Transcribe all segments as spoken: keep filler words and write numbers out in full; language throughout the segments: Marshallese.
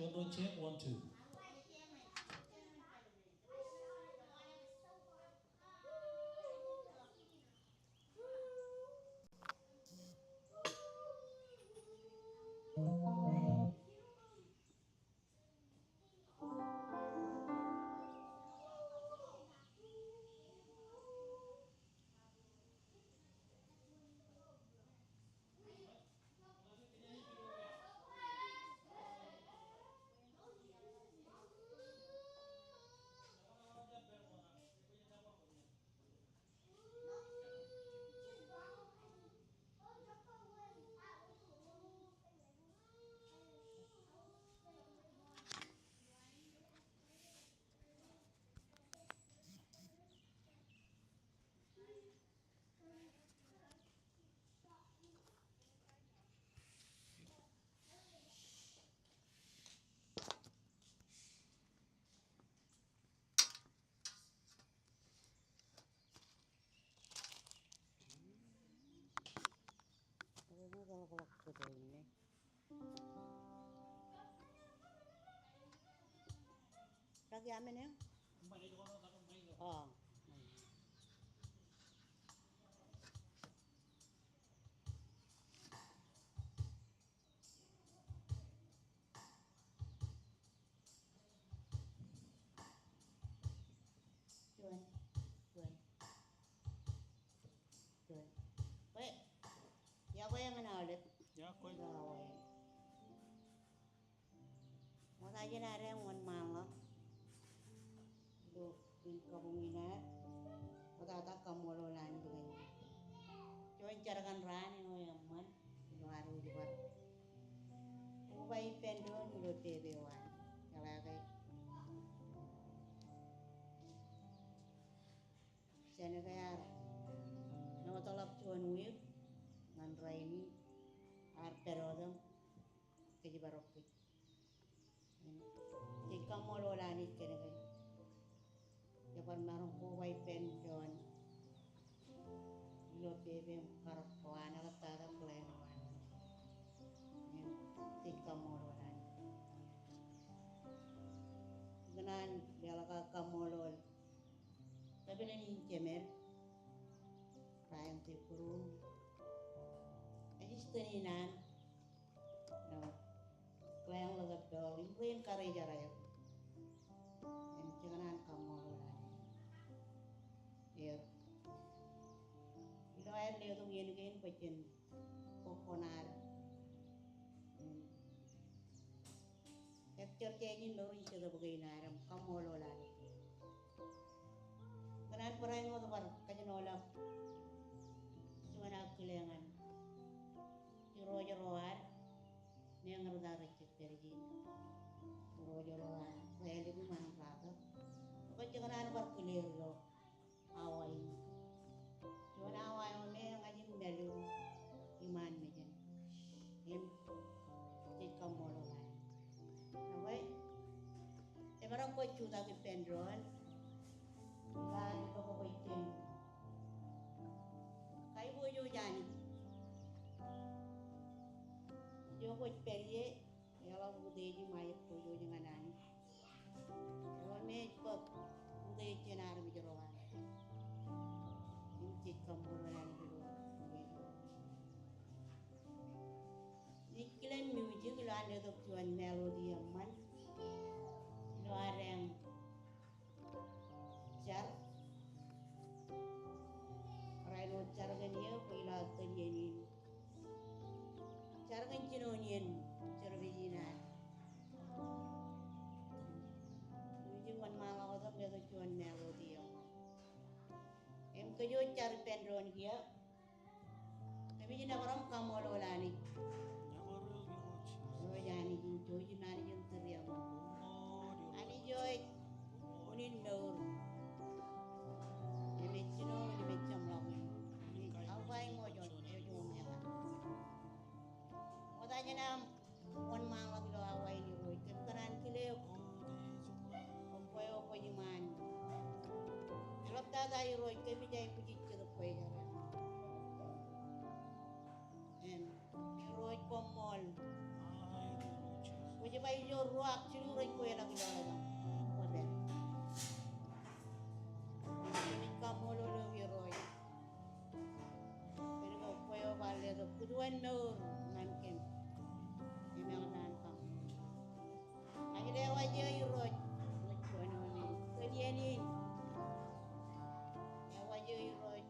One, two, check, one, two. Raki amen eō? Oh. Juon. Juon. Juon. Kwe. Iọkwe ñan aolep. Iọkwe. Ṃokta jān ad wōnṃaanḷọk ilo in kabuñ in ad, ṃoktata kaṃṃoolol Anij kōn juon jar kaṇ raan eo eṃṃan ilo ad wōj bar koba ippān doon ilo pepe eo an. Eḷaññe jān ke ear noteḷọk juon wiik ñan rainin, ear pād wōt im kōjparok kōj. Jej kaṃṃoolol Anij kōn ke jej bar maroñ koba ippān doon ilo pepe im karōk ko an eḷaptata plan eo an. Im jej kaṃṃoolol Anij. Ikōṇaan leḷọk aō kaṃṃoolol kōpeḷḷọk in jemed, Ryan Tiburu, assistant in an, ilo Kōḷḷāḷọk Peḷ, im ri encourager eo. Im jej kōṇaan kaṃṃoolol er. Ilo aer letok iien kein bwe jen bōk koṇaad. Im ejjeḷọk jān mour in Jetōb kein ad im kaṃṃoolol Anij. Kōṇaan barāinwōt bar kōjenolọk juon aō kile ñan irooj ro ad, meñe rej jab pād ijin. Irooj ro ad, Rālik im Anbata. Bwe kōj kōṇaan bar kile er ilo awa in. Juon awa eo me ña ij mālōtlōt iṃaan mejān. Im jej kaṃṃoolol Anij. Ekwe, emaroñ ke jutak ippān doon. Ilo ad itok bwe jen kaiboojoj Anij. Ijo kwōj pād ie, eḷap utiej im aikuj eo ñan Anij. Eo me ej bōk utiej jān armej ro an. Im jej kaṃṃoolol Anij ilo utiej. Ij kile music ilo an letok juon melody eṃṃan ilo ad jar. Barāinwōt jar kōn eō bwe ilo ad tōl iien in. Jar kōn jinoin iien service in ad. Im ij wōnṃaanḷọk wōt im letok juon melody eṃṃan. Im kōj wōj jar ippān doon kiiō. Kōmij nōbar im kaṃṃoolol Anij. Irooj Anij in jouj im Anij in tūriaṃo. Anij eo ej unin mour. Im ej jino im ej jeṃḷọkin. Im ej Alpha im Omega, ej Omega. Ṃokta jān am wōnṃaanḷọk ilo awa in Irooj, kōm kōṇaan kile eok. Kōm bwe eo kwōj iṃaan. Eḷaptata Irooj, kōmij aikuj ijjitōk bwe ejjeḷọk. Im Irooj koṃṃool. Kwōj Ej ruo ak jilu rej kweilọk ilo aelōñ ko pād. Kōmij kaṃṃoolol eok Irooj. Kōn ke kwe eo kwaar letok bwe en mour ñan kōm im eḷap an kaṃṃoolol. Ak lewōj eō Irooj, ej juon eo me kōn iien in. Lewōj eō Irooj,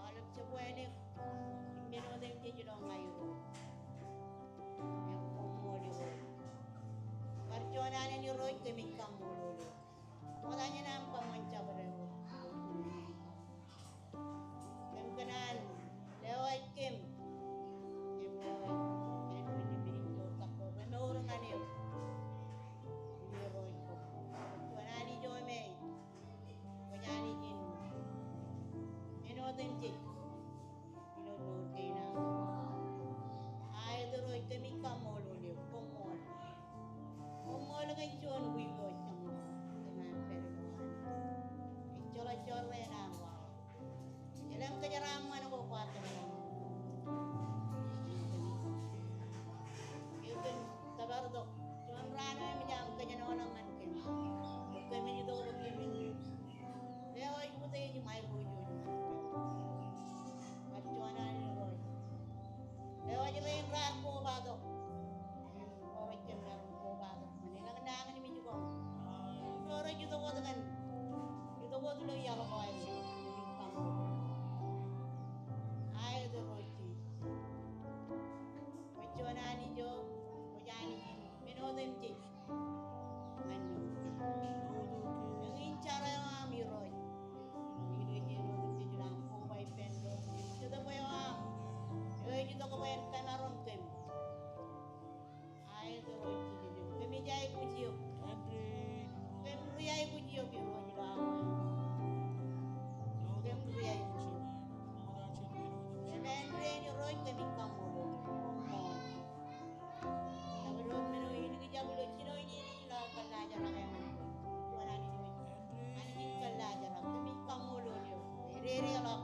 aolep jebwāāl eok im men otemjej ilo ña Irooj. Im koṃṃool Irooj. Bar juon alen Irooj kōmij kaṃṃoolol eok. Wōt aṃ kōṃṃan jabdewōt. Kōm kōṇaan lewōj kōm. Im lewōj kōm im men in ilo tok ko remour ñan eok. Irooj ko. Juon Anij eo me kwōj Anij in men otemjej ilo mour kein aṃ. Aet Irooj, kōmij kaṃṃoolol eok, koṃṃool. Koṃṃool kōn juon wiik eo ej jeṃḷọk kōm an pād ilo an. Ejjeḷọk jorrāān aṃ waḷọk. Elōñ kōjeraaṃṃan ko kwaar tōprak. Eo kōn tōpartok juon raan eo eṃōj aṃ kōjenolọk ñan kōm. Bwe kōmij itok bwe kōmij lewōj utiej im aiboojoj. Bar juon alen Irooj. Lewōj rein raar kobatok. Ro rej jab maroñ kobatok. Ñe elōñ nañinmej ko. Ro rej itok wōt kōn, itok wōt ilo iaḷ ko aer. Aet Irooj Jisōs. Kwōj juon Anij eo, kwōj Anij in men otemjej. Ñan eō. Eñin jar eo aṃ Irooj. Ilo iien otemjej ilo aṃ koba ippān doon. Jetōb eo aṃ eo ej itok bwe en kōmaroñ kōm. Aet Irooj Jisōs. Kōmij aikuj eok. Kōm ri aikuj eok Irooj ilo awa in. Kōm ri aikuj eok. Im āindein Irooj kōmij kaṃṃoolol eok. Koṃṃool. Kab ilo men eo in kōjjab ilo jino in ilo kōllaajrak eo. Juon Anij eo. Anij in kōllaajrak. Kōmij kaṃṃoolol eok. Ededeḷọk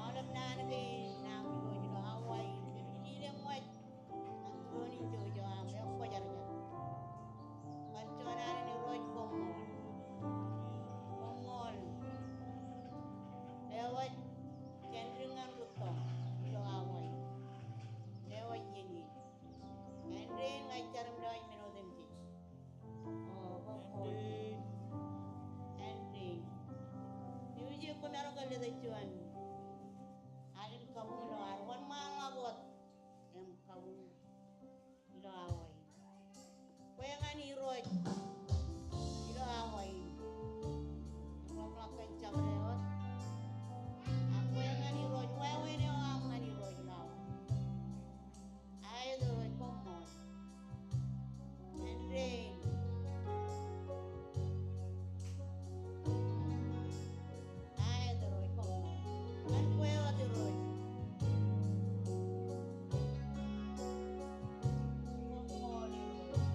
aolep naan kein aṃ Irooj ilo awa in. Kōmij lelōñ waj ñan tūroon in jouj eo aṃ ekwōjarjar. Bar juon alen Irooj koṃṃool. Koṃṃool. Lewōj jān dik ñan rūtto ilo awa in. Lewōj iien in. Āindein ña ij jar im lewōj men otemjej. O, koṃṃool. Āindein. Eo ej koṃ maroñ ke letok juon alen kabuñ ilo ad wōnṃaanḷọk wōt im kabuñ ilo awa in. Kwe ñan Irooj ilo awa in. Im ḷōmṇak kōn jabdewōt. Ak kwe ñan Irooj, wāween eo aṃ ñan Irooj ilo awa in. Aet Irooj, koṃṃool. Āindein. Aet Irooj, koṃṃool. Ñan kwe wōt Irooj. Koṃṃool Irooj.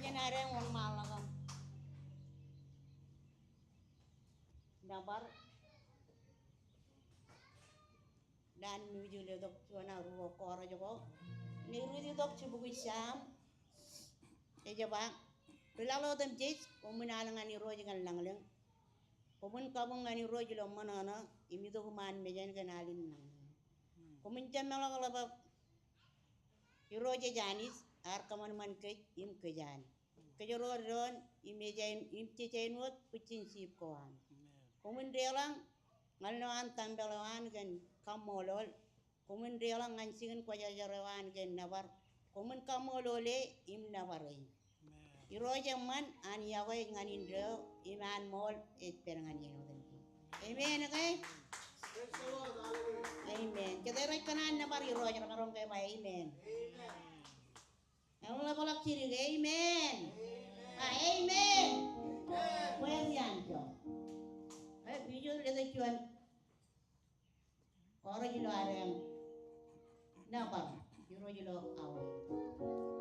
Jān ad wōnṃaanḷọk aṃ nōbar. Naan im ijin letok juon aō ruo kōrā jako. Ṇe ruo itok jibukwi Sam. Ej ba, ri laḷ otemjej, koṃwin al ñan Irooj ñan lañlōñ. Koṃwin kabuñ ñan Irooj ilo ṃōṇōṇō, im itok iṃaan mejān kōn al in lañlōñ. Koṃwin jab meḷọkḷọk bwe Irooj ej Anij, ear kōṃanṃan kōj im kōj an. Kōjro doon im ej ain, im jej ain wōt bwijin sheep ko an. Amen. Koṃwin deḷọñ ñan lowaan tempel eo an kōn kaṃṃoolol. Koṃwin deḷọñ ñan Jikin Kwōjarjar eo an kōn nōbar. Koṃwin kaṃṃoolol e im nōbar e. Amen. Irooj eṃṃan an yokwe ej ñan indeeo im an ṃool ej pād ñan iien otemjej. Amen ke? Praise the Lord. Hallelujah. Amen. Jete rej kōṇaan nōbar Irooj, remaroñ ke ba amen. Amen. Eḷapḷọk jidik, amen. Amen. Ba amen. Amen. Bwe ri anjọ. Ej, ij letok juon kōrā ilo ad nōbar Irooj ilo awa in.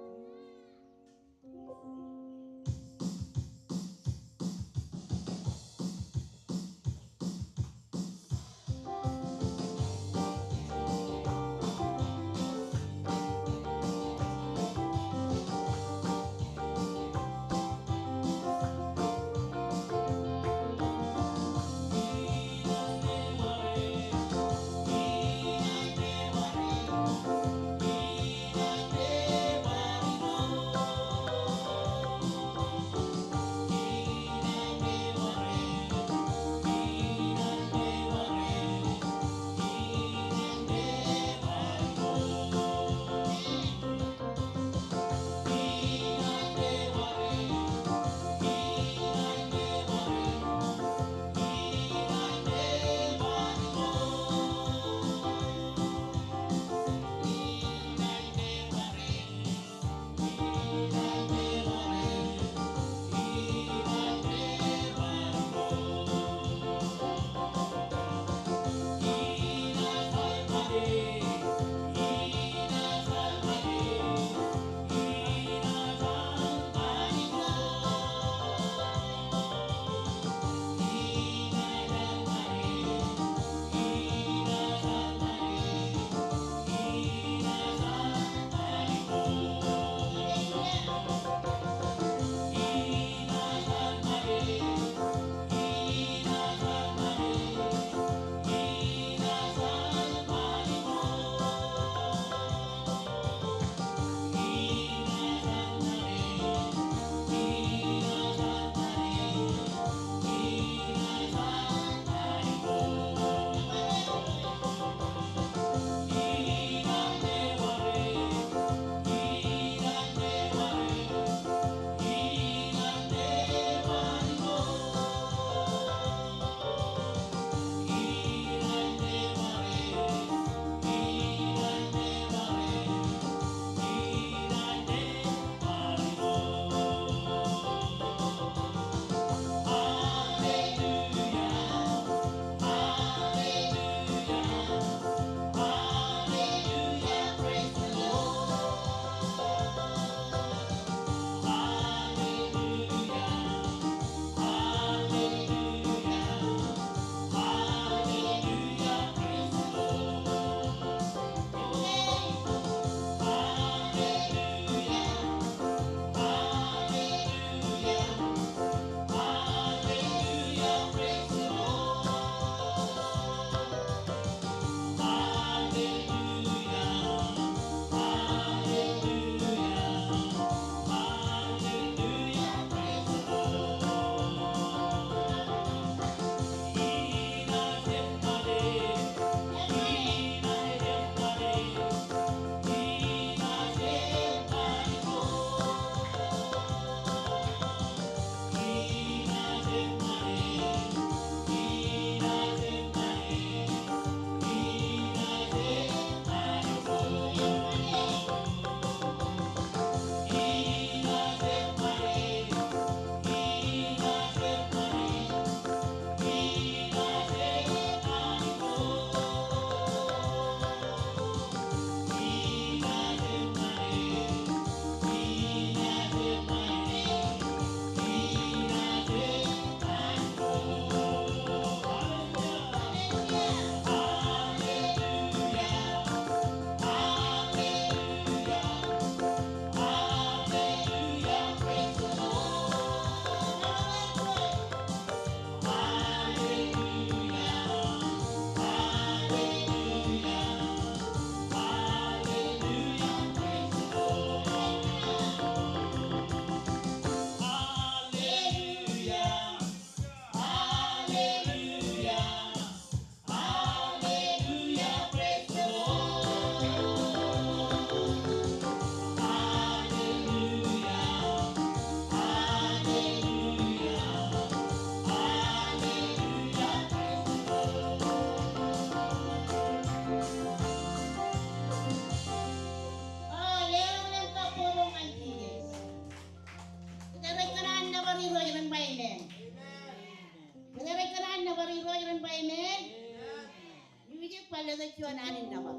juon alen nōbar.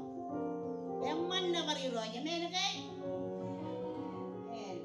Eṃṃan nōbar Irooj, amen ke? Amen.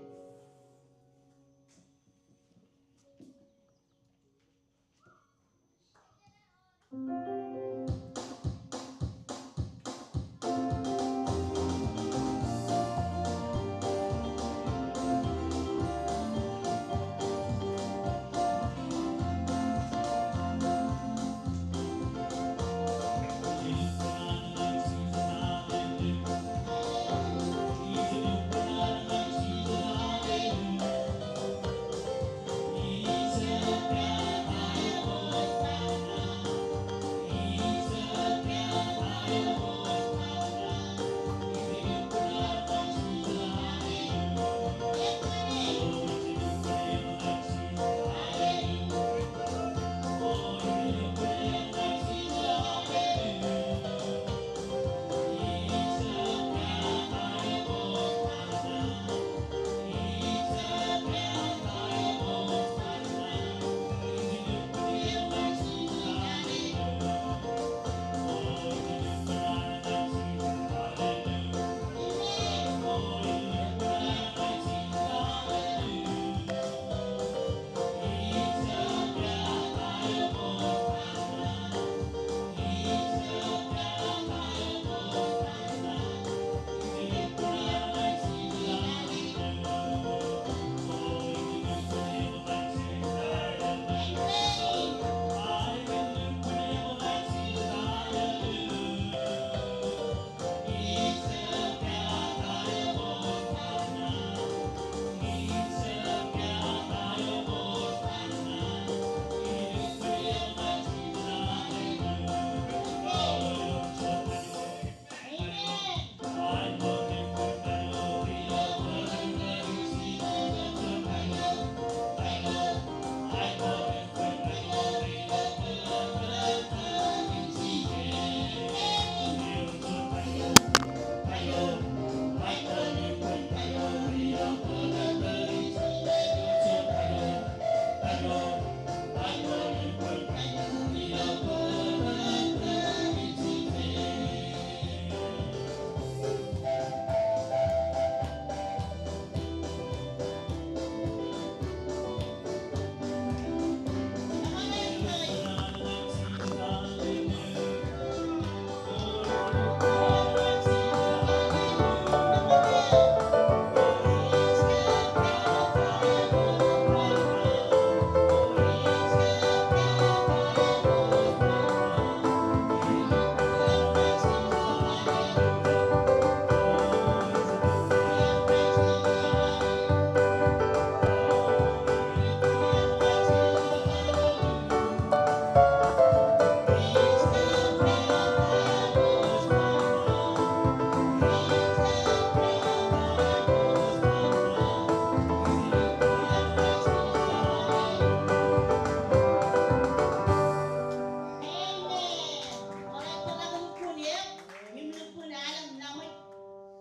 Im lukkuun alen ṇa ṃōj,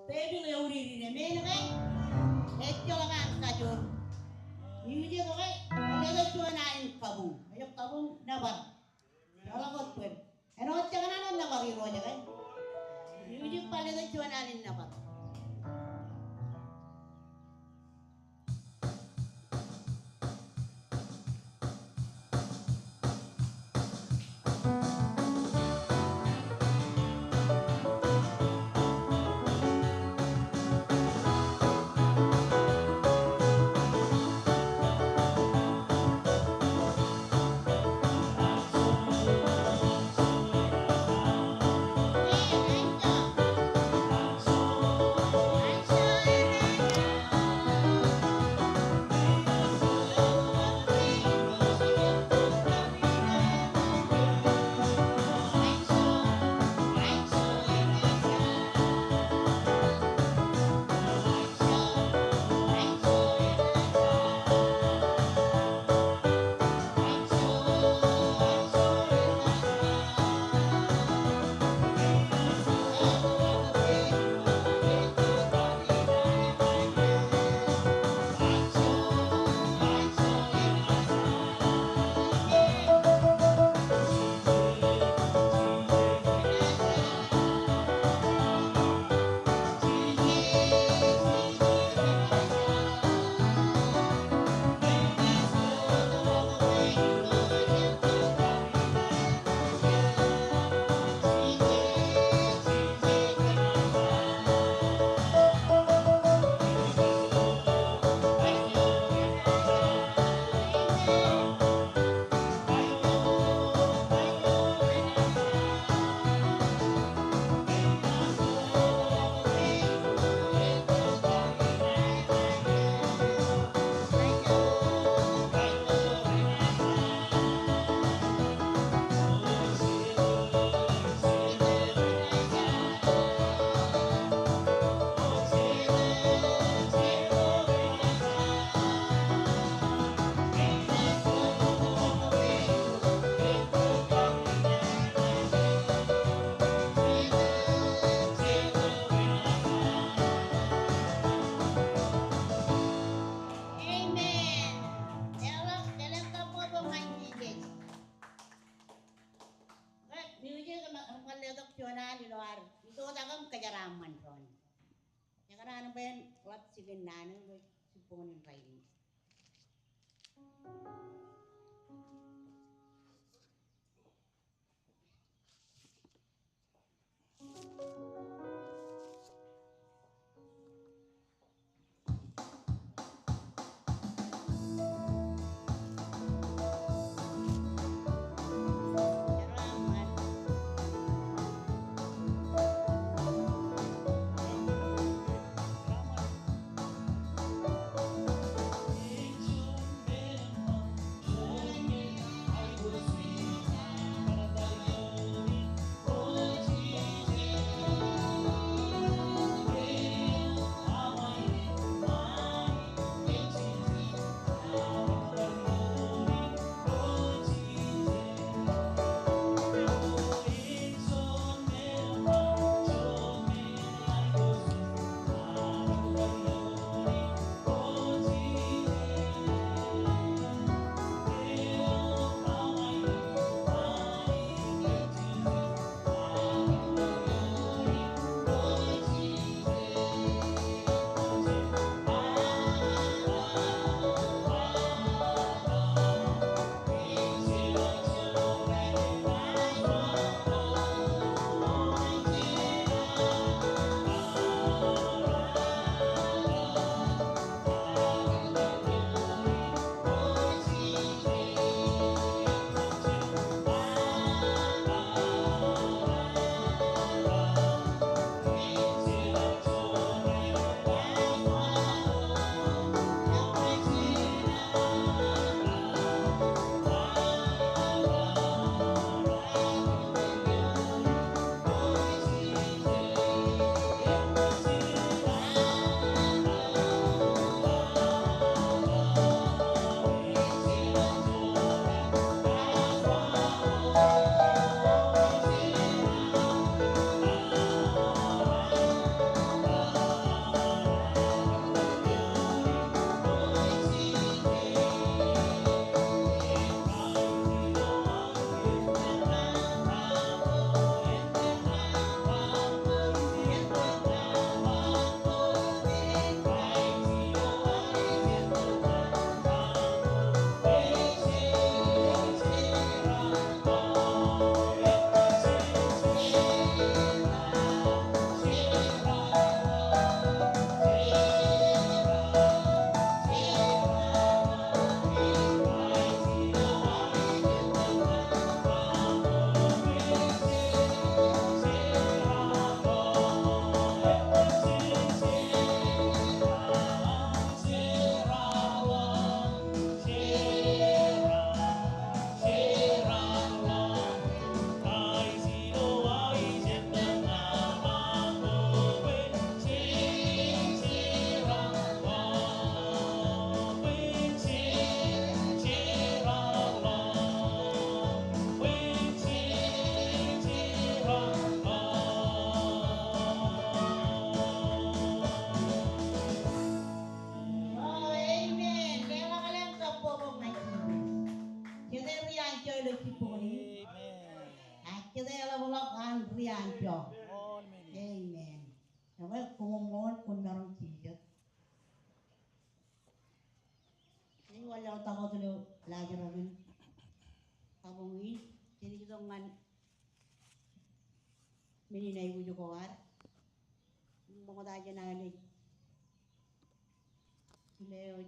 tepil eutiej, amen ke? Ejjeḷọk an kajoor. Music, okay? Letok juon alen kabuñ. Ejjab kabuñ, nōbar. Joḷọk wōt bōd. Āinwōt jekōṇaan nōbar Irooj, okay? Music, bar letok juon alen nōbar. Kōṇaan bwe en ḷap jikin naan in ilo jibboñōn in rainin. Amen. Leḷọk lōñ kabbokbok ñan Jisōs. Jete ri anjọ ilo jibboñōn in? Amen. Ak jete eḷapḷọk an ri anjọ? Amen. Amen. Ekwe, koṃṃool, koṃ maroñ jijet. Ij wanlaḷtak wōt ilo laajrak in kabuñ in, jenaaj itok ñan men in aikuj ko ad. Im ṃokta jān aolep kile eo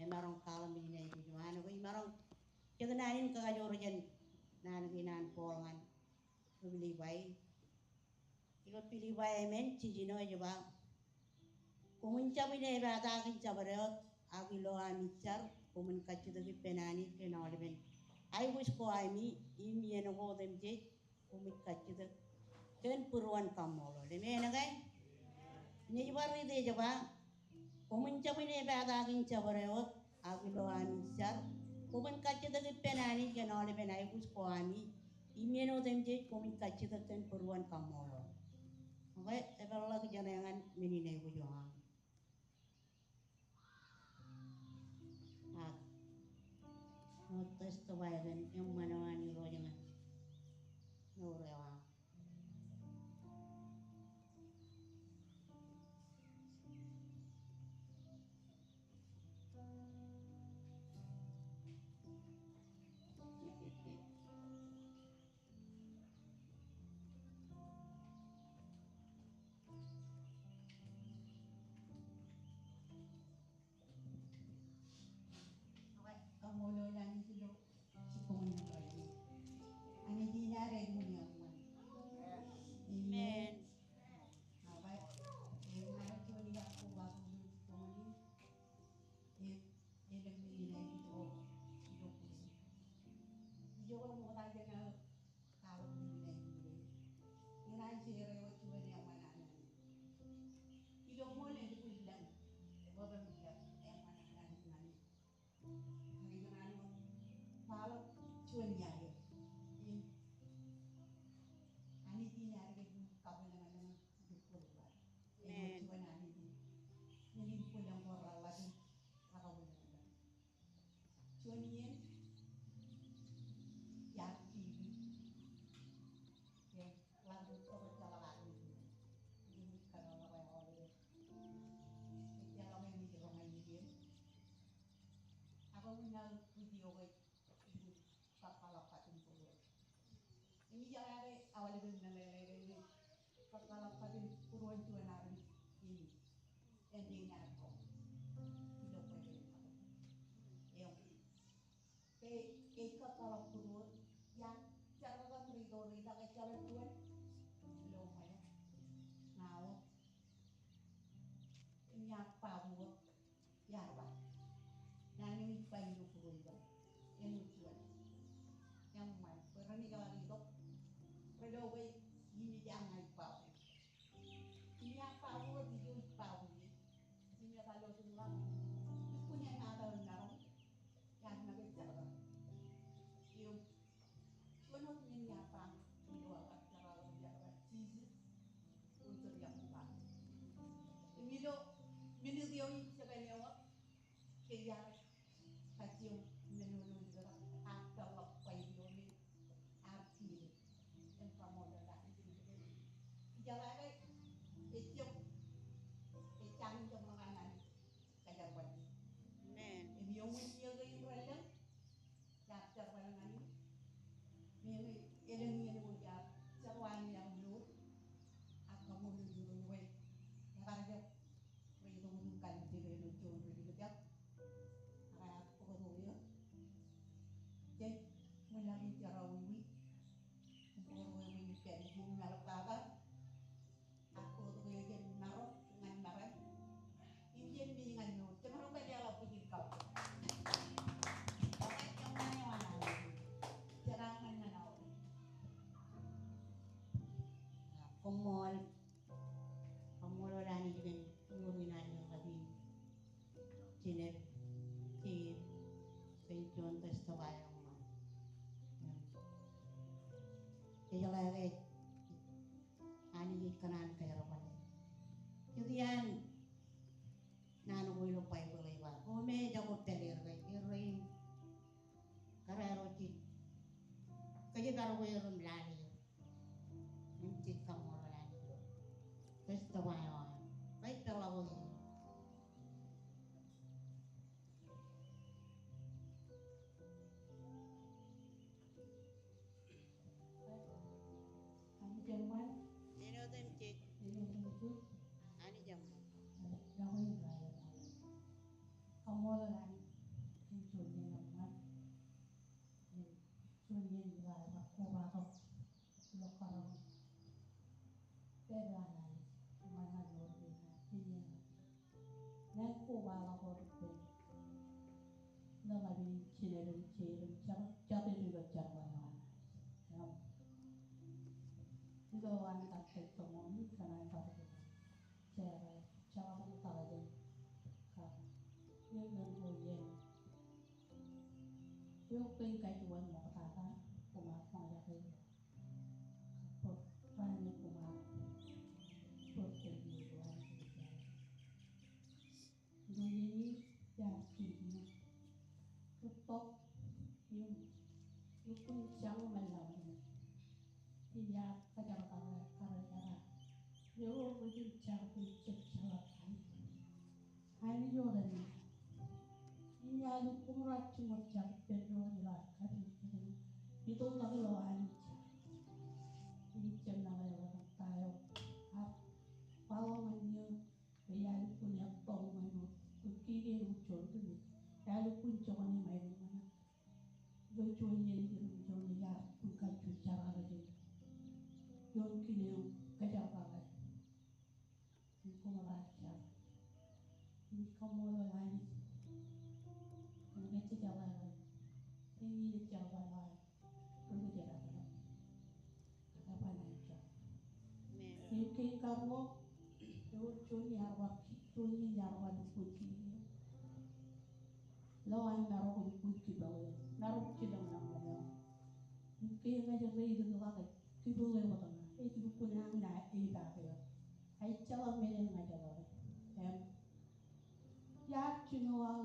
emaroñ kwaḷọk men in aikuj eo an, ekwe imaroñ jet naan in kakajoor jān naan kein an Paul ñan ri Filipai. Ilo Filipai emān jiljino ej ba, koṃwin jab inepata kōn jabdewōt, ak ilo ami jar koṃwin kajjitōk ippān Anij kōn aolepen aikuj ko ami, im iien ko otemjej koṃij kajjitōk kōn būruon kaṃṃoolol. Amen ke? Im ej bar ri ej ba, koṃwin jab inepata kōn jabdewōt, ak ilo ami jar koṃwin kajjitōk ippān Anij kōn aolepen aikuj ko ami, im iien otemjej koṃij kajjitōk kōn būruon kaṃṃoolol. Ekwe, epeḷḷọk jeṇe ñan men in aikuj eo aṃ. Ak ṃool testify kōn eṃṃan eo an Irooj ñan mour eo aṃ. Juon iien iar kiiō. Ke ḷak ri tokjālọk armej in. Im kōn ḷọk eo aolep. Ejjeḷọk eṃōj roñoul iien. Ak wōn aō video ke ij kōkkaḷọk kajin būruon. Im ijeḷā ke aolepen meḷeḷe ke ij kōkkaḷọk kajin būruon juon armej in. Āindein iar ko. Ilo bwe ke ilo. Eoon. Ke ej kōkkaḷọk būruon, iar jerbal ri tōre tok ejjeḷọk būruon. Ilo ṃweo. Ña wōt. Im iar ba wōt. Iar ba. Naan eo ij ba ilo būruon ilo. Āinwōt juon. Eṃṃan. Bwe renaaj jeḷā ri tok. Renaaj ba, inaaj ba wōt. Im iar ba wōt ijo ij ba wōt. Im etal ilo ḷọk. Lukkuun enaaj tōn maroñ. Iar make jerbal. Im juon wōt men iar ba. Ilo aō kar jerbal, iar ba Jisōs. Im jar iar ba. Im ilo minit eo im second eo. Ke iar kajjioñ men eo ilo ijjab, ak peḷḷọk bwai eo me, ak kiiō, im kaṃṃoolol Anij. Ijeḷā ke, ejjab, ejjañin jeṃḷọk an Anij kōjerbale. Amen. Im eṃōj iiō ke im relōñ, iar jerbal ñan eō. Im elōñ iien ko iar jerbal ñan eō. Ak kaṃṃoolol Irooj bwe ekar jab Rej itok im kalikkar ilo juon ri likjab. Ak ear bōktok eō. Jej ṃōjḷọk im jerọwiwi. Im bōktok eō im pād ijin im eḷap tata. Ak bōktok eō jān maro ñan meram. Im jān mej ñan mour. Jemaroñ pād eḷap ijin kab. Oke, eṃṃan eo an Anij. Jeraaṃṃan ñan aolep. Koṃṃool. Kaṃṃoolol Anij kōn mour in an eo kajin Jeanette, Jeanette, kōn juon testify eo eṃṃan. Ej jeḷā ke Anij ej kōṇaan kōjerbale. Ej iaan naan ko ilo Baibōḷ ej ba, o me ejako pād er ke, er rein kōrā ro jej kōjparok er im lale er. Im jej kaṃṃoolol Anij ilo testify eo an. Ij peḷḷọk ijin. Anij eṃṃan. Āinwōt im jej. Āinwōt im jej. Anij eṃṃan. Kaṃṃoolol Anij kōn juon iien eṃṃan. Im juon iien ilo ad kobatok ilo kōrọọl. Pād eo an Anij, eṃṃan ñan mour kein, āinwōt ñan kobatok wōt ippān ḷōḷḷap in Jeanette im Jeanette im jab, jab ilo jerbal eo an Anij. Im ilo an kar testimony, kōn an kar jerbal, jerbal eo an Anij. Kab, iien ko iien. Eok kōn kajuon ṃoktata, koṃ ar ṃōkaj ilo. Kab bōk raan eo koṃ ar bōk kōn iien ko an. Ilo iien in, iar kiiō. Tok, im, lukkuun jañ ṃōn ḷọk in. Im iar kōjerbale, kōjerbale. Ewōr rijin jar bwe ejab jeḷā Anij. Anij eo ren. Im iar lukkuun ro jiṃor jar ippān doon ilo ad kajjitōk. Itok ḷọk ilo Anij jar. Im ejab nañe ewōr ta eo. Ak kwaḷọk ñan eō. Bwe iar lukkuun ettoḷ ñan wōt. Bwe kiiō ke enaaj juon kōn eō. Iar lukkuun joñan im aenōṃṃan. Ilo juon iien im juon iar lukkuun kajju jar armej. Juon kile eo kōjerbale. Im koṃ ar jar. Im kaṃṃoolol Anij. Im kōjerbale. Im ej jerbal eo an. Amen. Im kein karuo, ewōr juon iar ba ki, juon iar ba lukkuun ki. Ilo an marok lukkuun kipeḷ eo. Marok jipañ ṇe ṃōṇōṇō. Im kein ña ij reitok ḷọk kipeḷ eo tok ña. Ej lukkuun an ña ej ba eo. Ejjeḷọk men eṇ ña ij jeḷā. Im iar jino aō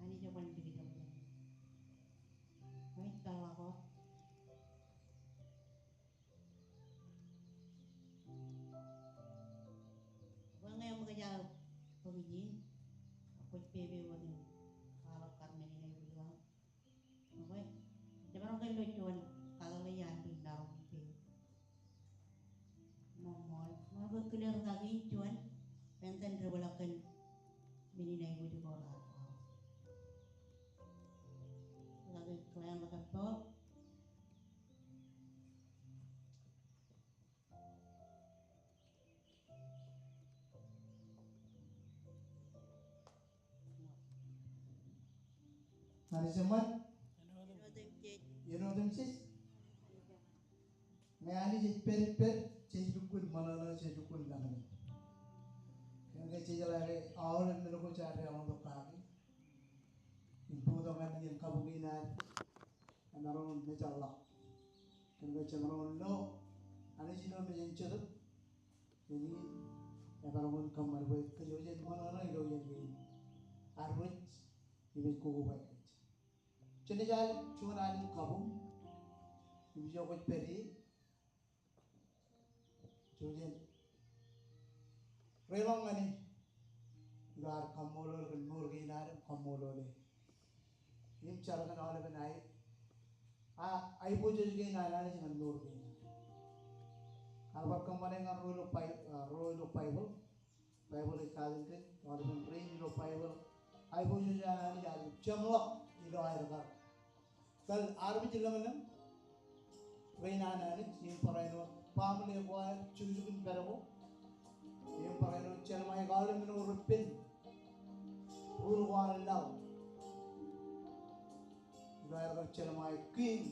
Anij eban dikjọñ. Ej peḷḷọk wōt. Bwe ñe eṃōkaj aō bōk ijin, ak kwōj pepe wōt im kwaḷọk kar men in aikuj ḷọk. Okay. Jemaroñ ke lo juon kataḷ eo iaan ri maroñ ke. Ṃool, ṃool ke kile ri kaki in juon, pād ippān debwālọk kōn men in aikuj ko raar. Ri kaki Glenn Lakappo. Anij eṃṃan. Iien otemjej. Ñe Anij ej pād ippād, jej lukkuun ṃōṇōṇō, jej lukkuun lōñḷọk. Kōn ke jejeḷā ke aolep men ko jaar deḷọñtok kaki. Im bōktok ñan iien kabuñ in ad, emaroñ in mejaḷḷọk. Kōn ke jemaroñ lo, Anij ilo mejān Jetōb, men in emaroñ in kōṃṃan bwe kōj jen ṃōṇōṇō ilo iien kein. Ad wōj, im ej kokobaik kōj. Jen ej al juon alin kabuñ, im ijo kwōj pād ie, Jouj im reiḷọk ñan e ilo ad kaṃṃoolol kōn mour kein ad im kaṃṃoolol e im jar kōn aolepen ae, a, aiboojoj kein an Anij ñan mour kein ad. Ak bar kōṃṃane ñan ro ilo Bai-, a, ro ilo Baibōḷ. Baibōḷ ej katakin kōj aolepen rein ilo Baibōḷ. Aiboojoj an Anij, Anij jeṃḷọk ilo aer kar kōl armej lōñlōñ rein an Anij im barāinwōt baaṃle ko aer jukjuk in pād ko im barāinwōt jelṃae aolep men ko repen ruo ko an laḷ ilo aer kar jelṃae kiiñ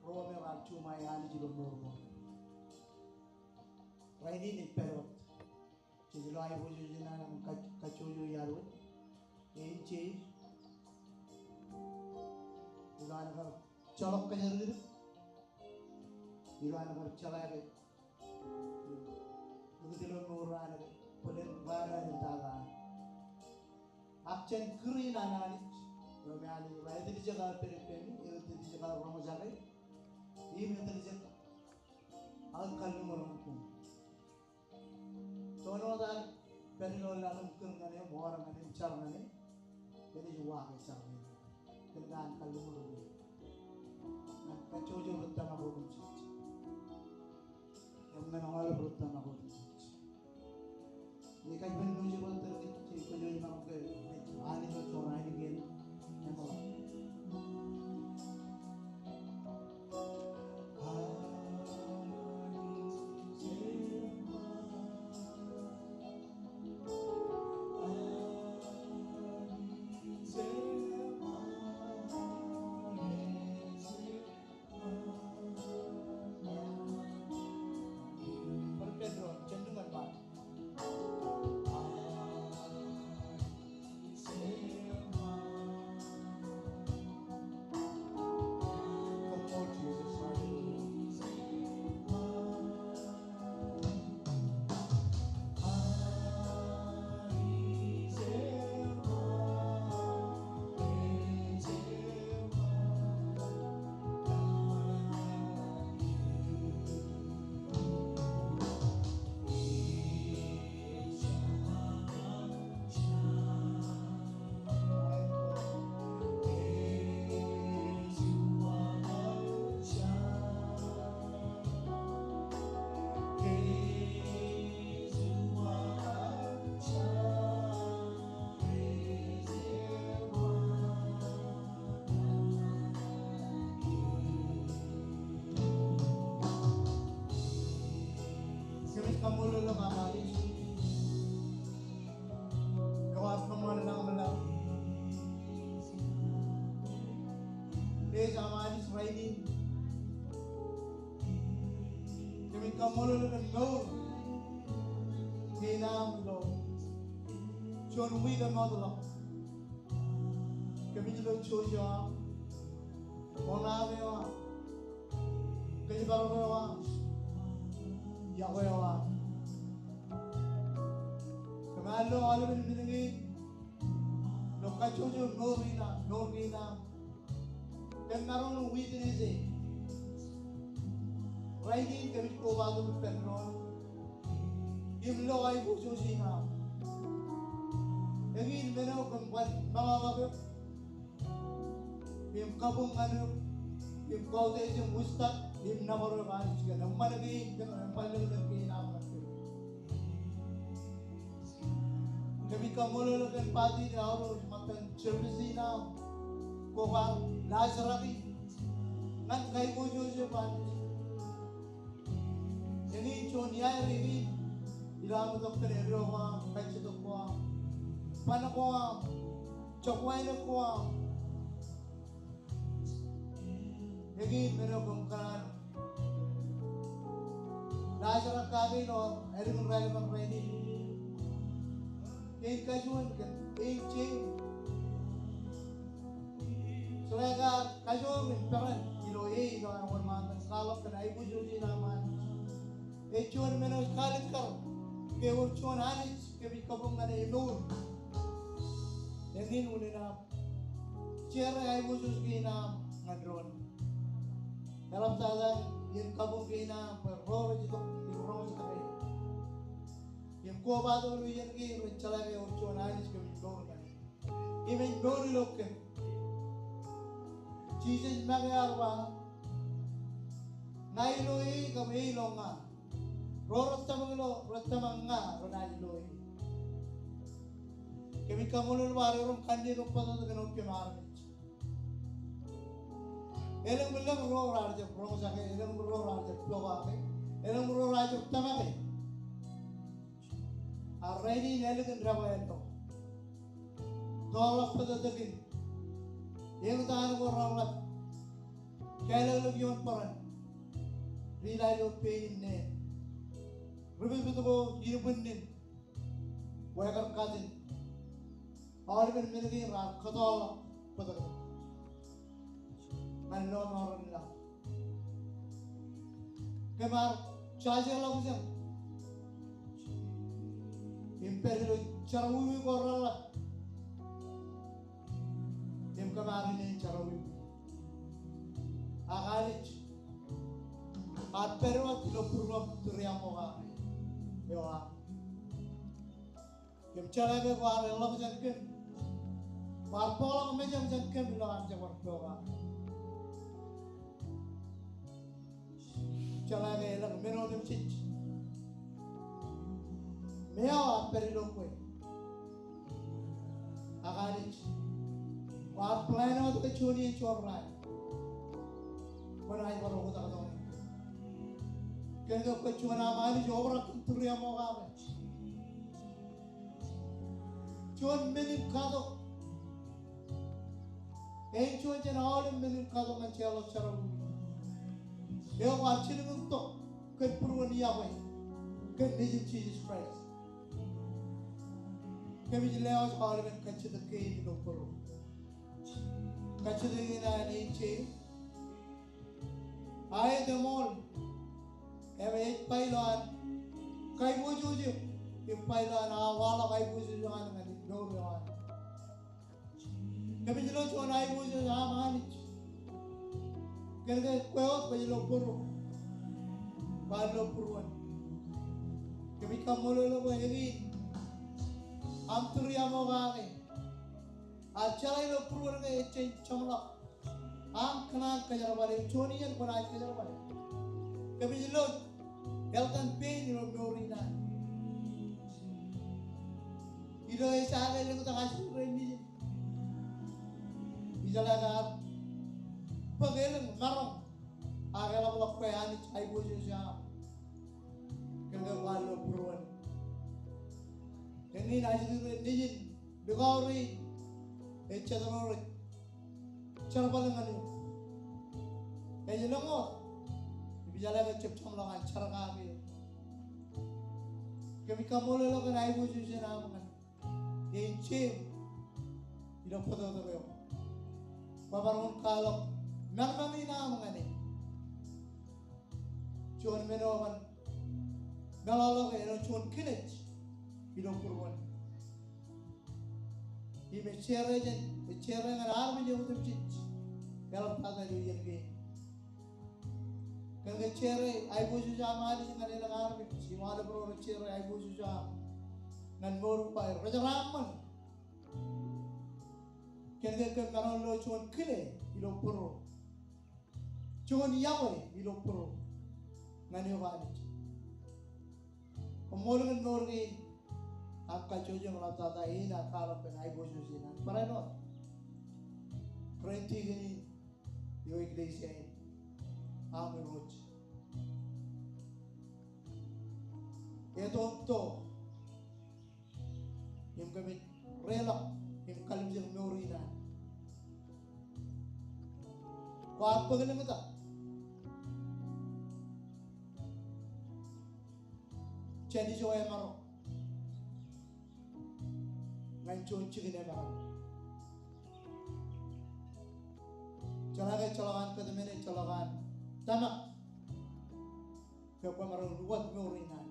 ruo me raar juṃae Anij ilo mour ko. Rainin ej pād wōt. Jej lo aiboojoj in an im kaj-, kajjojo iaad wōt. Im jej lo an kar jolọk kōjatdikdik. Lo an kar jeḷā ke ikōt ilo mour an ke bōlen raan eo ej tata. Ak jān kūr in an Anij, eo me Anij ba etiljek aō pād ippemi, etiljek aō roñjake, im etiljek aō kalliṃur koṃ. Toon wōt ad pād ilo laḷ im kūr ñan e, im wōr ñan e, im jar ñan e, enaaj uwaake jar ñan e. Kōn ke an kalliṃur e. Ñan kajjojo ri tōmak otemjej. Im ñan aolep ri tōmak otemjej. Im kajjien ṃōjin ri tōmak otemjej, kajjien ṃōjin ri tōmak otemjej. Ej aṃ Anij rainin. Kōmij kaṃṃoolol kōn mour kein aṃ ilo juon wiik eṃootḷọk. Kōmij lo jouj eo aṃ, oṇaake eo aṃ, kōjparok eo aṃ, yokwe eo aṃ. Kōm ar lo aolepen men kein ilo kajjojo mour in aṃ, mour kein aṃ. Kōm maroñ in witness e. Rainin kōmij kobatok ippān doon im lo aiboojoj in aṃ. Eñin men eo kōm bar ṃōñā ḷọk eok im kabuñ ñan eok im kautiej im wūjtak im nōbar eok Anij kōn eṃṃan kein kōn eṃṃan lōñlōñ kein aṃ ñan kōm. Kōmij kaṃṃoolol kōn party eo aolep ṃōttan service in aṃ. Kwō kwaar laajraki ñan kaiboojoj eo aṃ. Eñin juon iaer eñin ilo aṃ itok kōn eddo ko aṃ, kajjitōk ko aṃ, ban ko aṃ, jokwainōk ko aṃ. Eñin men eo kōm kōṇaan laajrak kake ilo ālikin raelep in rainin. Kein kajuon kōn eñin jein. Jeḷā ke ear kajoor im peran ilo e ilo an wōnṃaantak kwaḷọk kōn aiboojoj in aṃ Anij. Ej juon men eo ej kaalikkar ke ewōr juon Anij kōmij kabuñ ñan e mour. Eñin unin aṃ share aiboojoj kein aṃ ñan doon. Eḷaptata iien kabuñ kein aṃ bwe ro rej itok im roñjake im kobatok ilo iien kein rej jeḷā ke ewōr juon Anij kōmij mour ñan e im ej mour ilo kōm. Jisōs make ear ba, ña ilo e kab e ilo ña. Ro rej tōmak ilo, rej tōmak ña renaaj ilo e. Kōmij kaṃṃoolol bwe areoreō im kanniōk im bōtōktōk kōn kōm armej. Elōñ im elōñ ro raar jab roñjake, elōñ im ro raar jab pokake, elōñ im ro raar jab tōmake. Ak rainin ālikin debwāāl eo, toḷọk bōtōktōkin eñtaan ko reḷap kālōklōk ioon bōran, ri-lale ilo pein im neen, ri-pipit ko inbwinnen, wāween katin, aolepen men kein raar kōtoḷọk bōtōktōk ñan lọmọọren laḷ. Kōm ar jaje ḷọkjeṇ im pād ilo jerọwiwi ko reḷap im kōm ar ilo jerọwiwi. Ak Anij, ar pād wōt ilo būruōṃ tūriaṃokake eo aṃ. Kōm jeḷā ke kwaar eḷap jān kōm, kwaar bōkḷọk mejaṃ jān kōm ilo aṃ jab bar pokake. Jeḷā ke elōñ men otemjej im eo ear pād ilo kwe. Ak Anij, kwaar plan wōt ke juon iien juon raan kwōnaaj bar oktak tok ñan kōm. Kōn ke kwe juon aṃ Anij obrak kōn tūriaṃokake. Juon men in katok. Ej juon jān aolep men in katok ñan jeorḷọk jerọwiwi eo kwaar jilkintok kōn būruon iọkwe kōn Nejin Jisōs Kraist. Kōmij lewōj aolepen kajjitōk kein ilo bōro. Kajjitōk in an ejjeḷọk aet eṃool. Im ej ba ilo an kaiboojoj eok im ba ilo an aō waḷọk aiboojoj eo an ñan mour eo an. Kōmij lo juon aiboojoj aṃ Anij. Kōn ke kwe wōt kwōj lo bōro, kwaar lo būruon. Kōmij kaṃṃoolol eok bwe eñin aṃ tūriaṃokake. Ak jeḷā ilo būruon ke ejjab jeṃḷọk aṃ kōṇaan kōjerbale, juon iien kwōnaaj kōjerbale. Kōmij lo eltan pein ilo mour in an. Ilo ejjeḷọk elōñ tok ajri ro nejin. Ijjeḷọk ar bōk elōñ maroñ ak eḷapḷọk kwe Anij aiboojoj aṃ. Kōn ke kwaar lo būruon. Eñin ajri ro nejin likao rein ejjeḷọk ro rej jerbal ñan eok. Ej lōñ wōt im jeḷā ke jab jeṃḷọk an jar kake eo. Kōmij kaṃṃoolol eok kōn aiboojoj in aṃ ñan kein jeim ilo bōtōktōk eo. Kwōmaroñ in kwaḷọk maroñ in aṃ ñan e. Juon men eo eban meḷọkḷọk āinwōt juon kinej ilo būruon. Im ej share jān, ej share ñan armej eo otemjej eḷaptata ilo iien kein. Kōn ke share aiboojoj aṃ Anij ñan elōñ armej, im aolep ro rej share aiboojoj aṃ ñan mour ko aer, rej jeraaṃṃan. Kōn ke kōm maroñ lo juon kile ilo bōro, juon iọkwe ilo bōro ñan eok Anij. Koṃṃool kōn mour kein aṃ kajjojo im eḷaptata in ear kwaḷọk kōn aiboojoj in an barāinwōt ren tikōn in ilo eklejia in aṃ Irooj. Eto, eto im kōmij reḷọk im kalimjek mour in an. Kwaar bōk lōñtak jān ijo emaroñ ñan juon jikin emaroñ. Jeḷā ke ejjeḷọk an kōtmāne, ejjeḷọk an tōmak ke kwōmaroñ lukkuun mour in an.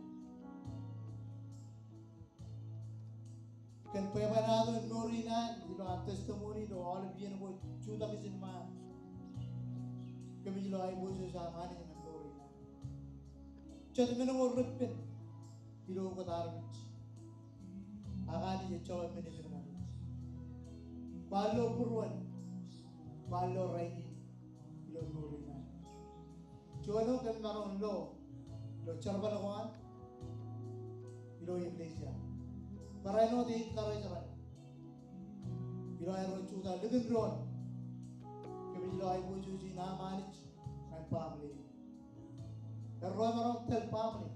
Kōn bwebwenato in mour in an ilo an testimony ilo aolep iien ko jutak ijin ṃaan. Kōmij lo aiboojoj aṃ Anij ñan mour in an. Jet men ko reppen ilo ukōt armej. Ak Anij ejjeḷọk men epen ñan e. Kwaar lo būruon, kwaar lo rainin ilo mour in an. Juon eo kōm maroñ lo, lo jerbal ko an ilo eklejia. Barāinwōt e encourage raṇ ilo aer jutak likin doon. Kōmij lo aiboojoj in aṃ Anij ñan baaṃle in. Erro emaroñ tōl baaṃle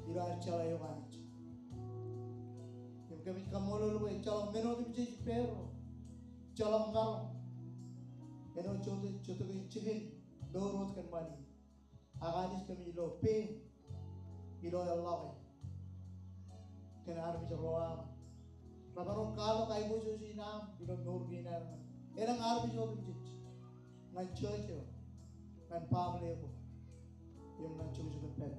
ilo aer jeḷā eok Anij. Im kōmij kaṃṃoolol bwe ejjeḷọk men otemjej ippāerro, ejjeḷọk maroñ āinwōt jota, jota kein jikin mour wōt kōn ṃani. Ak Anij kōmij lo peim ilo eḷḷọke kōn armej ro aṃ remaroñ kwaḷọk aiboojoj in aṃ ilo mour kein aer ñan elōñ armej otemjej, ñan church eo, ñan baaṃle ko, im ñan jukjuk in pād.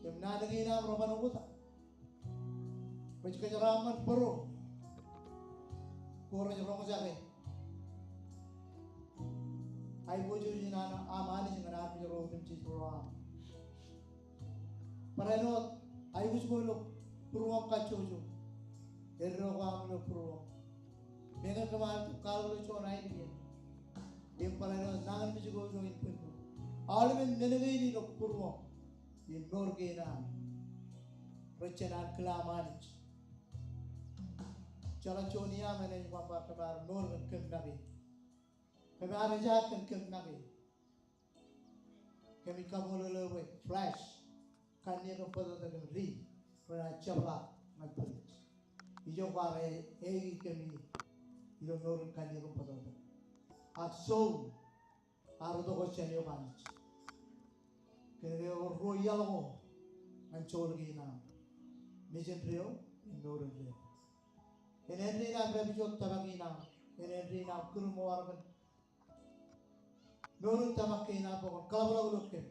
Im naan kein aṃ reban oktak. Rej kōjeraaṃṃan bōro ko rej roñjake aiboojoj in an aṃ Anij ñan armej ro otemjej ro aṃ. Barāinwōt aikuj ko ilo būruōṃ kajjojo. Eddo ko aṃ ilo būruōṃ. Meñe kōm ar kwaḷọk ilo juon ainikien. Im barāinwōt nañinmej ko ilo inpinpin. Aolepen men kein ilo būruōṃ im mour kein aṃ rej jān ankilaaṃ Anij. Jeḷā juon iaam enaaj ba kōm ar mour kōn kōm make. Kōm ar ejaak kōn kōm make. Kōmij kaṃṃoolol eok bwe flesh, kanniōk im bōtōktōk im ri, renaaj jepḷaak ñan bōd. Ijo kwaar e, eiki kōm ilo mour in kanniōk im bōtōktōk. Ak soul, ar itok wōt jān eok Anij. Kōnke ewōr ruo iaḷ ko ñan soul kein aṃ. Mejān deō im mour in deō. Enāindein aṃ pāpijok tōmak in aṃ. Enāindein aṃ kūr ṃoor kōn mour in tōmak kein aṃ bwe kwōn kaḷapḷọk ilo kōm.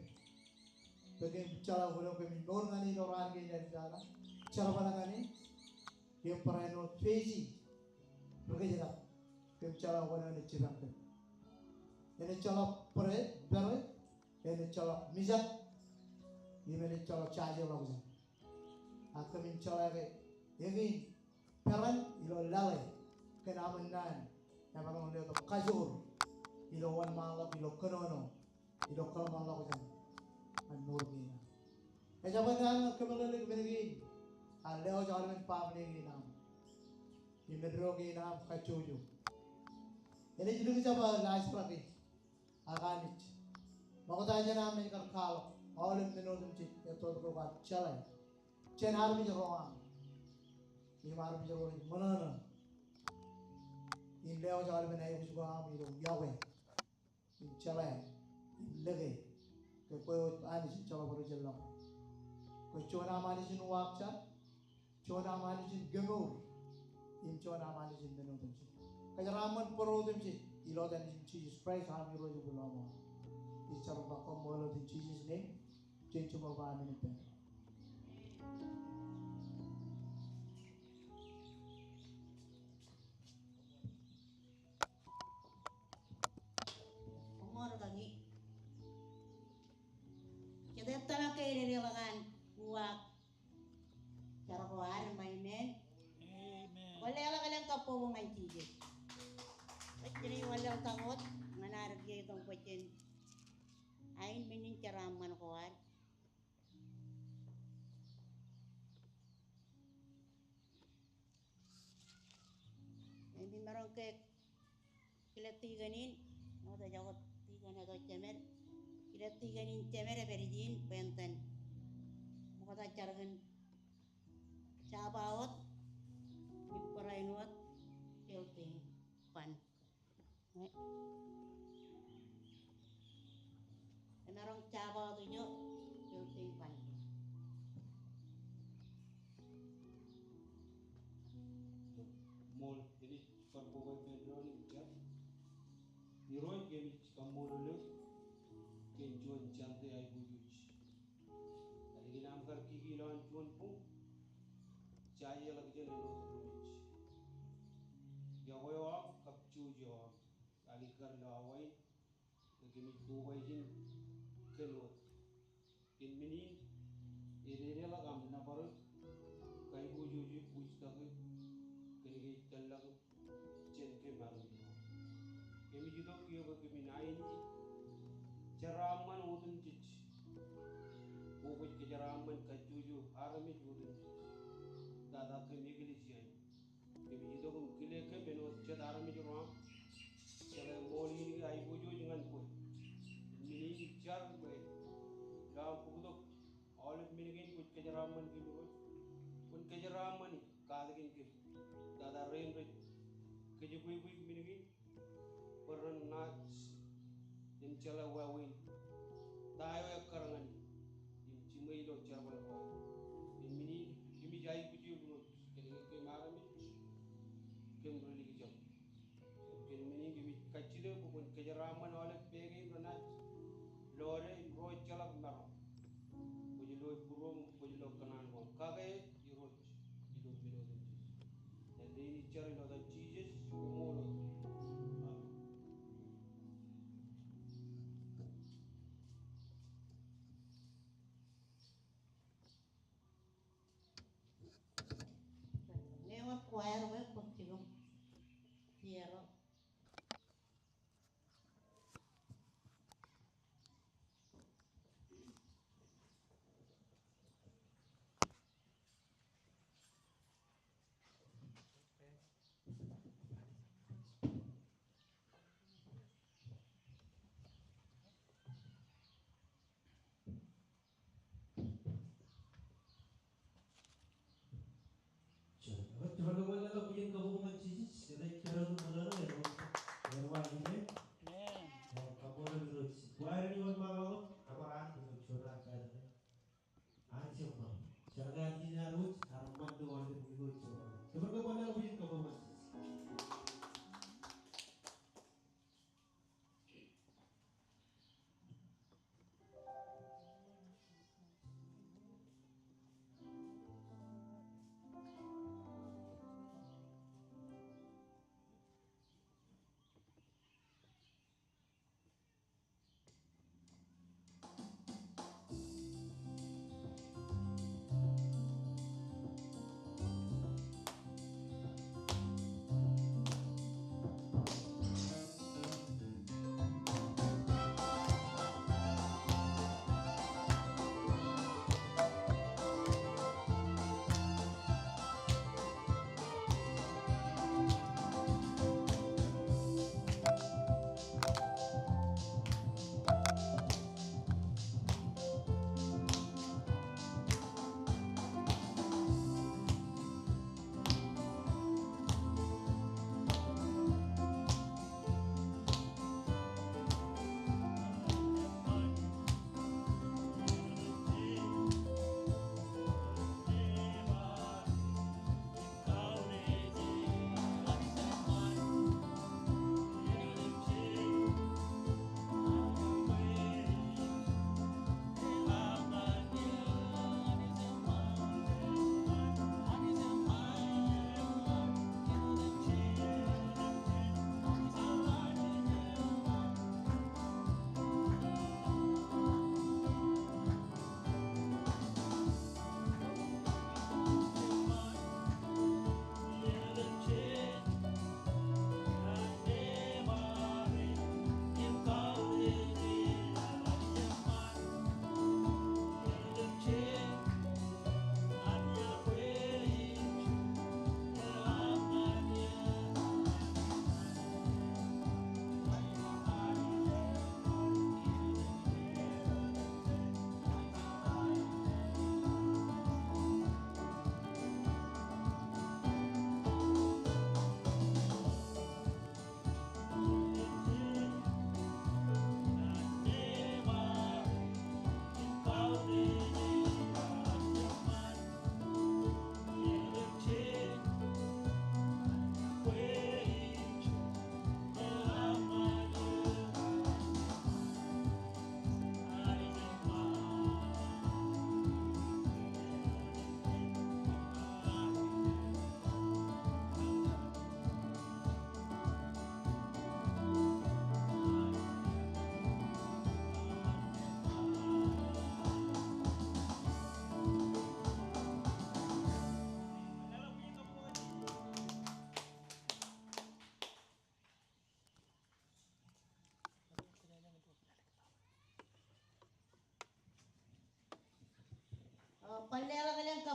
Bwe kōm jeḷā kwōlo kōmij mour ñan e ilo raan kein ej tata. Jerbal ñan e. Im barāinwōt face e ri kōjdat. Kōm jeḷā kwōlo enaaj jipañ kōm. Enaaj jeḷọk pere, pere, enaaj jeḷọk mijak, im enaaj jeḷọk jajeḷọkjeṇ. Ak kōmin jeḷā ke eñin peran ilo laḷe kōn aṃ naan emaroñ letok kajoor ilo wōnṃaanḷọk, ilo kōnono, ilo kōḷmānḷọkjeṇ ñan mour kein aṃ. Ejabwe naan ñan kōmeḷeḷeik men kein ak lewōj aolepen baaṃle kein aṃ im eddo kein aṃ kajjojo. Enaaj likjab aō laajrak e. Ak Anij, ṃokta jān aṃ naaj kar kwaḷọk aolep men otemjej etto tok kwaar jeḷā jān armej ro aṃ im armej ro rej ṃōṇōṇō in lewōj aolepen aikuj ko aṃ ilo yokwe im jeḷā im lōke, ke kwe wōt Anij in jeḷā bar ijellọk. Kwe juon aṃ Anij in uwaak jar, juon aṃ Anij in kemour, im juon aṃ Anij in men otemjej. Kōjeraaṃṃan bōro otemjej ilo etan Nejūṃ Jisōs Kraist aṃ Irooj im Ḷọmọọr. Ij jar im ba koṃṃool in Jesus' name. Jen jimor ba amen ippān. Koṃṃool kaki. Jet etal ke ededeḷọk an uwaak jar ko ad im ba amen. Amen. Kwōn leḷọk elōñ kabbokbok ñan Jisōs. Bwe jen wanlaḷtak wōt ñan ad kiiō itok bwe jen ain men in jeraaṃṃan ko ad. Im imaroñ ke kile tikōn in, ṃokta jako tikōn eo jemed. Kile tikōn in jemed epād ijin bwe en ten ṃokta jar kōn jaba wōt im barāinwōt building fund. Emaroñ jab aotijo building fund. Ṃool, enaaj bar koba ippān doon im jar. Irooj, kōmij kaṃṃoolol eok kōn juon Sunday aiboojoj. Ālikin aṃ kar kiki ilowaan juon boñ, jajeḷọk jān āinwōt ri-mej. Iọkwe eo aṃ kab jouj eo aṃ. Ālikin kar ilo awa in, kōmij koba ijin kōn wōt. Kōn men in, ededeḷọk aṃ nōbar eok, kaiboojoj eok, bwijtōk eok, kōn ke ej tōllọk eok jān kōm armej ro. Kōmij itok kiiō bwe kōmin aini jeraaṃṃan otemjej. Kwōj kōjeraaṃṃan kajjojo armej otemjej. Tata kōm eklejia in. Kōmij itok im kile kōm āinwōt jet armej ro aṃ. Jeḷā ṃool in ke aiboojoj ñan kwe. Men in ij jar bwe ilo aṃ bōktok aolep men kein kwōj kōjeraaṃṃan kōm Irooj. Kwōn kōjeraaṃṃani. Katakin kōm. Tata rein rej kōjepwepwe men kein bwe ren naaj im jeḷā wāween ta eo ekkar ñan im jiṃwe ilo jerbal ko aer. Im men in kōmij aikuj eok Irooj kōn ke kōm armej, kōm ri-likjab. Kōn men in kōmij kajjitōk bwe kwōn kōjeraaṃṃan aolep pā kein renaaj lode im ro ejjeḷọk maroñ. Kwōj lo būruōm, kwōj lo kōṇaan koṃ. Kake Irooj ilo men otemjej. Āindein ij jar ilo etan Jisōs, koṃṃool wōt. Amen. Ñe wōt choir eo bōk jikin, piano.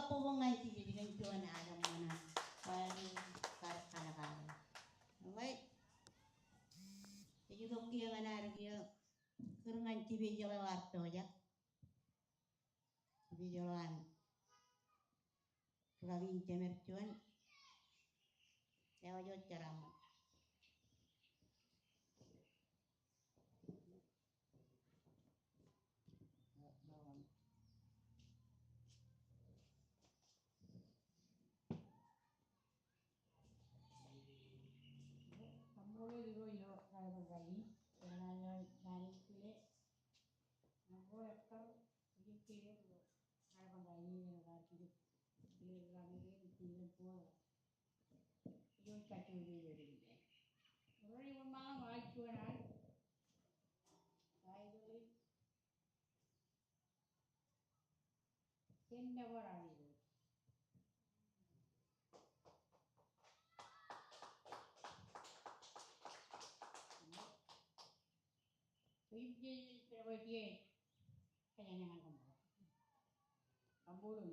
Bōk ñan Jisōs kōn juon aḷ eṃṃan an kwaḷọk kar kalkale. All right. Ej itok kiiō ñan ad kiiō kūr ñan jipej eo ear pojak. Jipej eo an rūkaki in jemed juon. Eo ej wōt jeraaṃṃan. Kaṃṃoolol Irooj ilo raelep in rainin, kōn an eo naan in kile, naan ko ekkar, ijin kile ilo raelep in rainin, ilo kar kile, kile ilo kar kile, kile ilo kar kile. Ijo kajjojo eo. Ewōr eo ṃōk aṃ aikuj juon aḷ. Aikuj in. Jen nōbar aḷ eo. Im jej, jej, jej, jej. Kain ñan kaṃṃoolol. Kaṃṃoolol.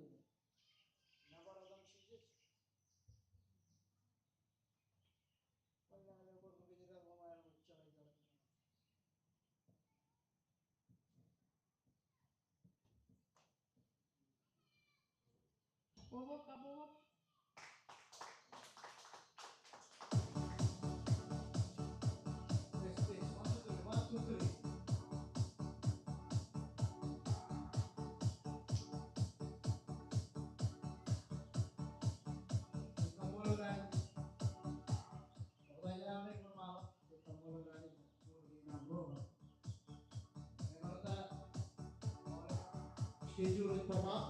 Nōbar etaṃ Jisōs. Bobok, kabobok. Test, test. One, two, three. One, two, three. Kaṃṃoolol. Schedule in pop up,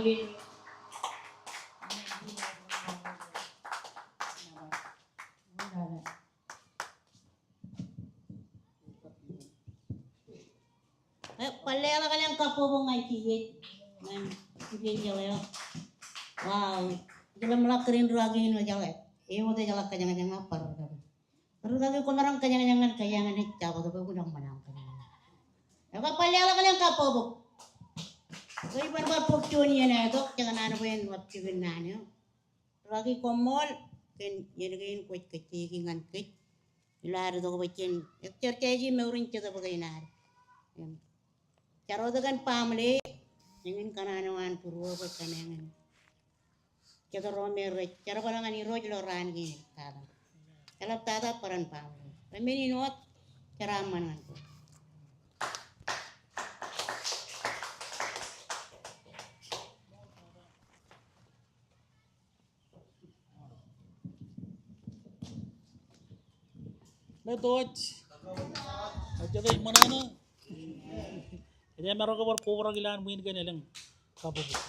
Bar leḷọk elōñ kabbokbok ñan Jisōs, ñan Jisōs eo. Wow. Ejjeḷọk ṃōḷọk kōn rūkaki in ejeḷā. Ewōt ejeḷā kōjañjañ bar rūkaki. Rūkaki, kwōmaroñ kōjañjañ ñan kōjeañ in, ej jab wōt bwe kwōn ṃōṇōṇō kōjañjañ. Ekwe bar leḷọk elōñ kabbokbok. Bwe iban bar bōk juon iien eo tok, jekōṇaan bwe en wōt jikin naan eo. Rūkaki, koṃṃool kōn iien kein kwōj kōjjeiki ñan kōj. Ilo ad itok bwe jen eksersaisi mour in jetōb kein ad. Im jar wōt kōn baaṃle, eñin kōṇaan eo an būruō bwe kōn eñin jet ro me rej jerbal ñan Irooj ilo raan kein tata. Eḷaptata barāinwōt baaṃle. Bwe men in wōt, jeraaṃṃan ñan Kot. Ṃoktō. Ejjeḷọk ṃōṇōṇō. Ej maroñ ke bar kobrak ilowaan ṃwiin kōn elōñ kabbokbok.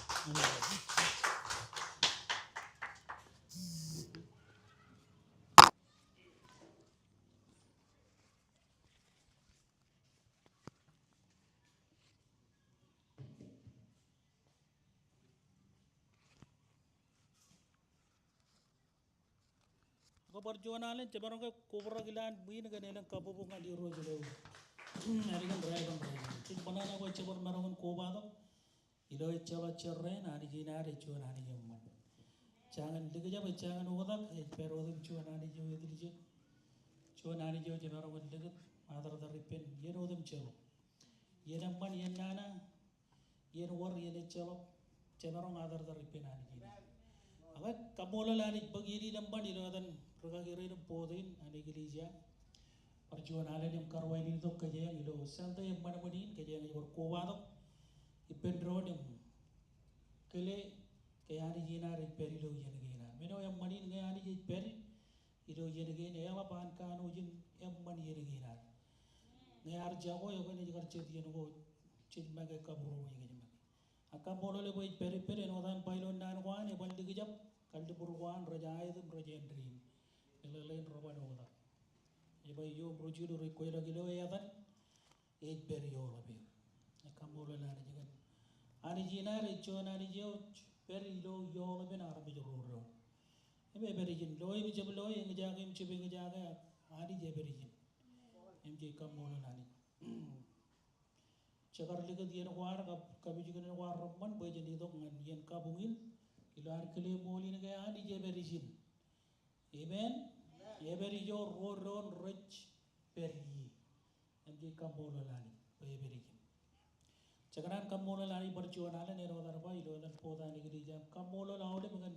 Ak bar juon alen, jemaroñ ke kobrak ilowaan ṃwiin kōn elōñ kabbokbok ñan Irooj ilo, ālikin raelōñ raelōñ. Jej ṃōṇōṇō bwe jebar maroñ in kobatok ilo ejjeḷọk jerrāān, Anij in ad ej juon Anij eṃṃan. Jañin likjab, jañin oktak, ej pād otem juon Anij eo etiljek. Juon Anij eo jemaroñ in likūt, atōrtōr ippān iien otemjej. Iien eṃṃan, iien nana, iien wōr, iien ejjeḷọk, jemaroñ atōrtōr ippān Anij in. Ak kaṃṃoolol Anij bwe iien in eṃṃan ilo etan rūkaki rein im board in an eklejia. Bar juon alen im karuwainene tok kōjeañ ilo Sunday eṃṃan ṃōn in, kōjeañ ej bar kobatok ippān doon im kile ke Anij in ad ej pād ilo iien kein ad. Men eo eṃṃan in, ñe Anij ej pād ilo iien kein, eḷap an kanooj in eṃṃan iien kein ad. Ñe ear jako, ekwe ej kar jet iien ko jej make kabūroṃōj kōj make. Ak kaṃṃoolol e bwe ej pād ippād, āinwōt an ba ilo naan ko an, eban likjab, kalliṃur ko an rej aet im rej āindein. Eḷeḷein reban oktak. Ej ba ijo im ro jilu rej kweilọk ilo etan, ej pād ioḷap er. Ak kaṃṃoolol Anij kōn Anij in ad ej juon Anij eo ej pād ilo ioḷapān armej ro doon. Im ej pād ijin, loe im jab loe, eñjake im jab eñjake, ak Anij ej pād ijin. Im jej kaṃṃoolol Anij. Jekar likūt iien ko ad kab, kab ijin ko ad reṃṃan bwe jen itok ñan iien kabuñ in ilo ad kile ṃool in ke Anij ej pād ijin. Amen. Ej pād ijo ro doon rej pād ie. Im jej kaṃṃoolol Anij bwe ej pād ijin. Jekōṇaan kaṃṃoolol Anij bar juon alen āinwōt ad ba ilo etan board an eklejia im kaṃṃoolol aolep ñan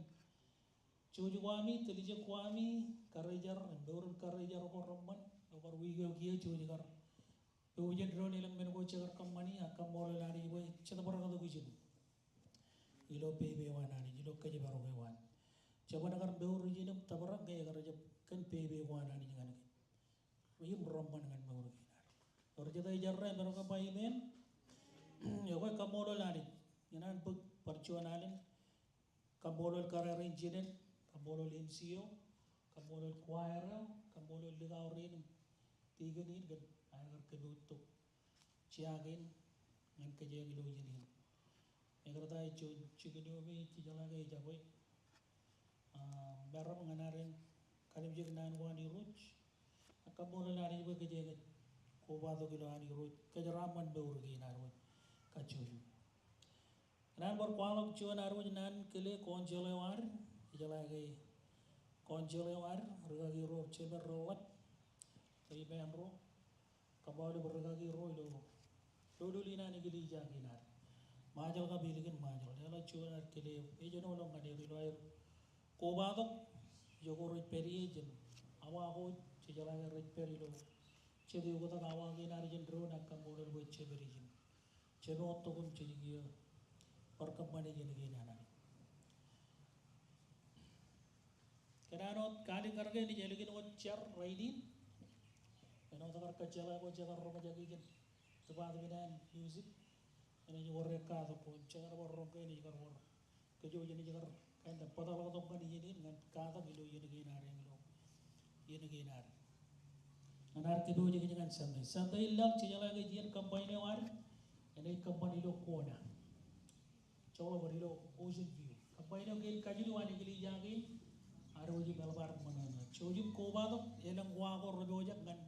jouj ko ami, tiljek ko ami, karijer, mour in karijer ko reṃṃan, eo kar wiik eo kiiō jouj kar pojak doon elōñ men ko jekar kōṃṃani, ak kaṃṃoolol Anij bwe ej bar tok ijin ilo pepe eo an Anij, ilo kōjparok eo an. Jeban kar mour ijin im tōprak ñe ekar jab kōn pepe ko an Anij ñan kōj im reṃṃan ñan mour kein ad. Ewōr jet eo ej jerā, emaroñ ke ba amen. Ekwe kaṃṃoolol Anij. Ikōṇaan bōk bar juon alen kaṃṃoolol kōrā rein jener, kaṃṃoolol M C eo, kaṃṃoolol choir eo, kaṃṃoolol likao rein im deacon in kōn aer kar kōpooj tok jea kein ñan kōjeañ ilo iien in. Ekōṇaan juon jikin eo me ij jeḷā ke ejabwe, ah, meram ñan ad en kalimjek naan ko an Irooj. Ak kaṃṃoolol Anij bwe kōjeañ ej kobatok ilo an Irooj kōjeraaṃṃan mour kein ad wōj kajjojo. Ikōṇaan bar kwaḷọk juon ad wōj naan kile council eo ad, ij jeḷā ke council eo ad, rūkaki ro, jemed reḷap, ri men ro, kab aolep rūkaki ro ilo doulul in an eklejia kein ad. Ṃajeḷ kab ālikin Ṃajeḷ. Leḷọk juon ad kile eo, ej jenoḷọk ñan er ilo aer kobatok ijo ko rej pād ie jān awa ko, jej jeḷā ke rej pād ilo jet eoktak awa kein ad jān doon, ak kaṃṃoolol bwe jepād ijin. Jemaroñ tok im jej kiiō bar kōṃṃane iien kein an Anij. Kōṇaan wōt kaalikkar kein ej ālikin wōt jar rainin. Āinwōt kar kōjjeḷā ko jekar roñjake kōn department an music. Enaaj wōr katak ko im jekar bar roñ ke enaaj kar wōr kōj wōj enaaj kar kain bōtaḷọk tok ñan iien in ñan katak ilo iien kein ad, ilo iien kein ad. Ñan ad kōpooj kōj ñan Sunday. Sunday in laḷ, jejeḷā ke iien combine eo ad enaaj combine ilo Kona. Joḷọk bar ilo Ocean View. Combine eo kein kajilu an eklejia kein, ad wōj im eḷap ad ṃōṇōṇō. Jouj im kobatok elōñ wa ko rej pojak ñan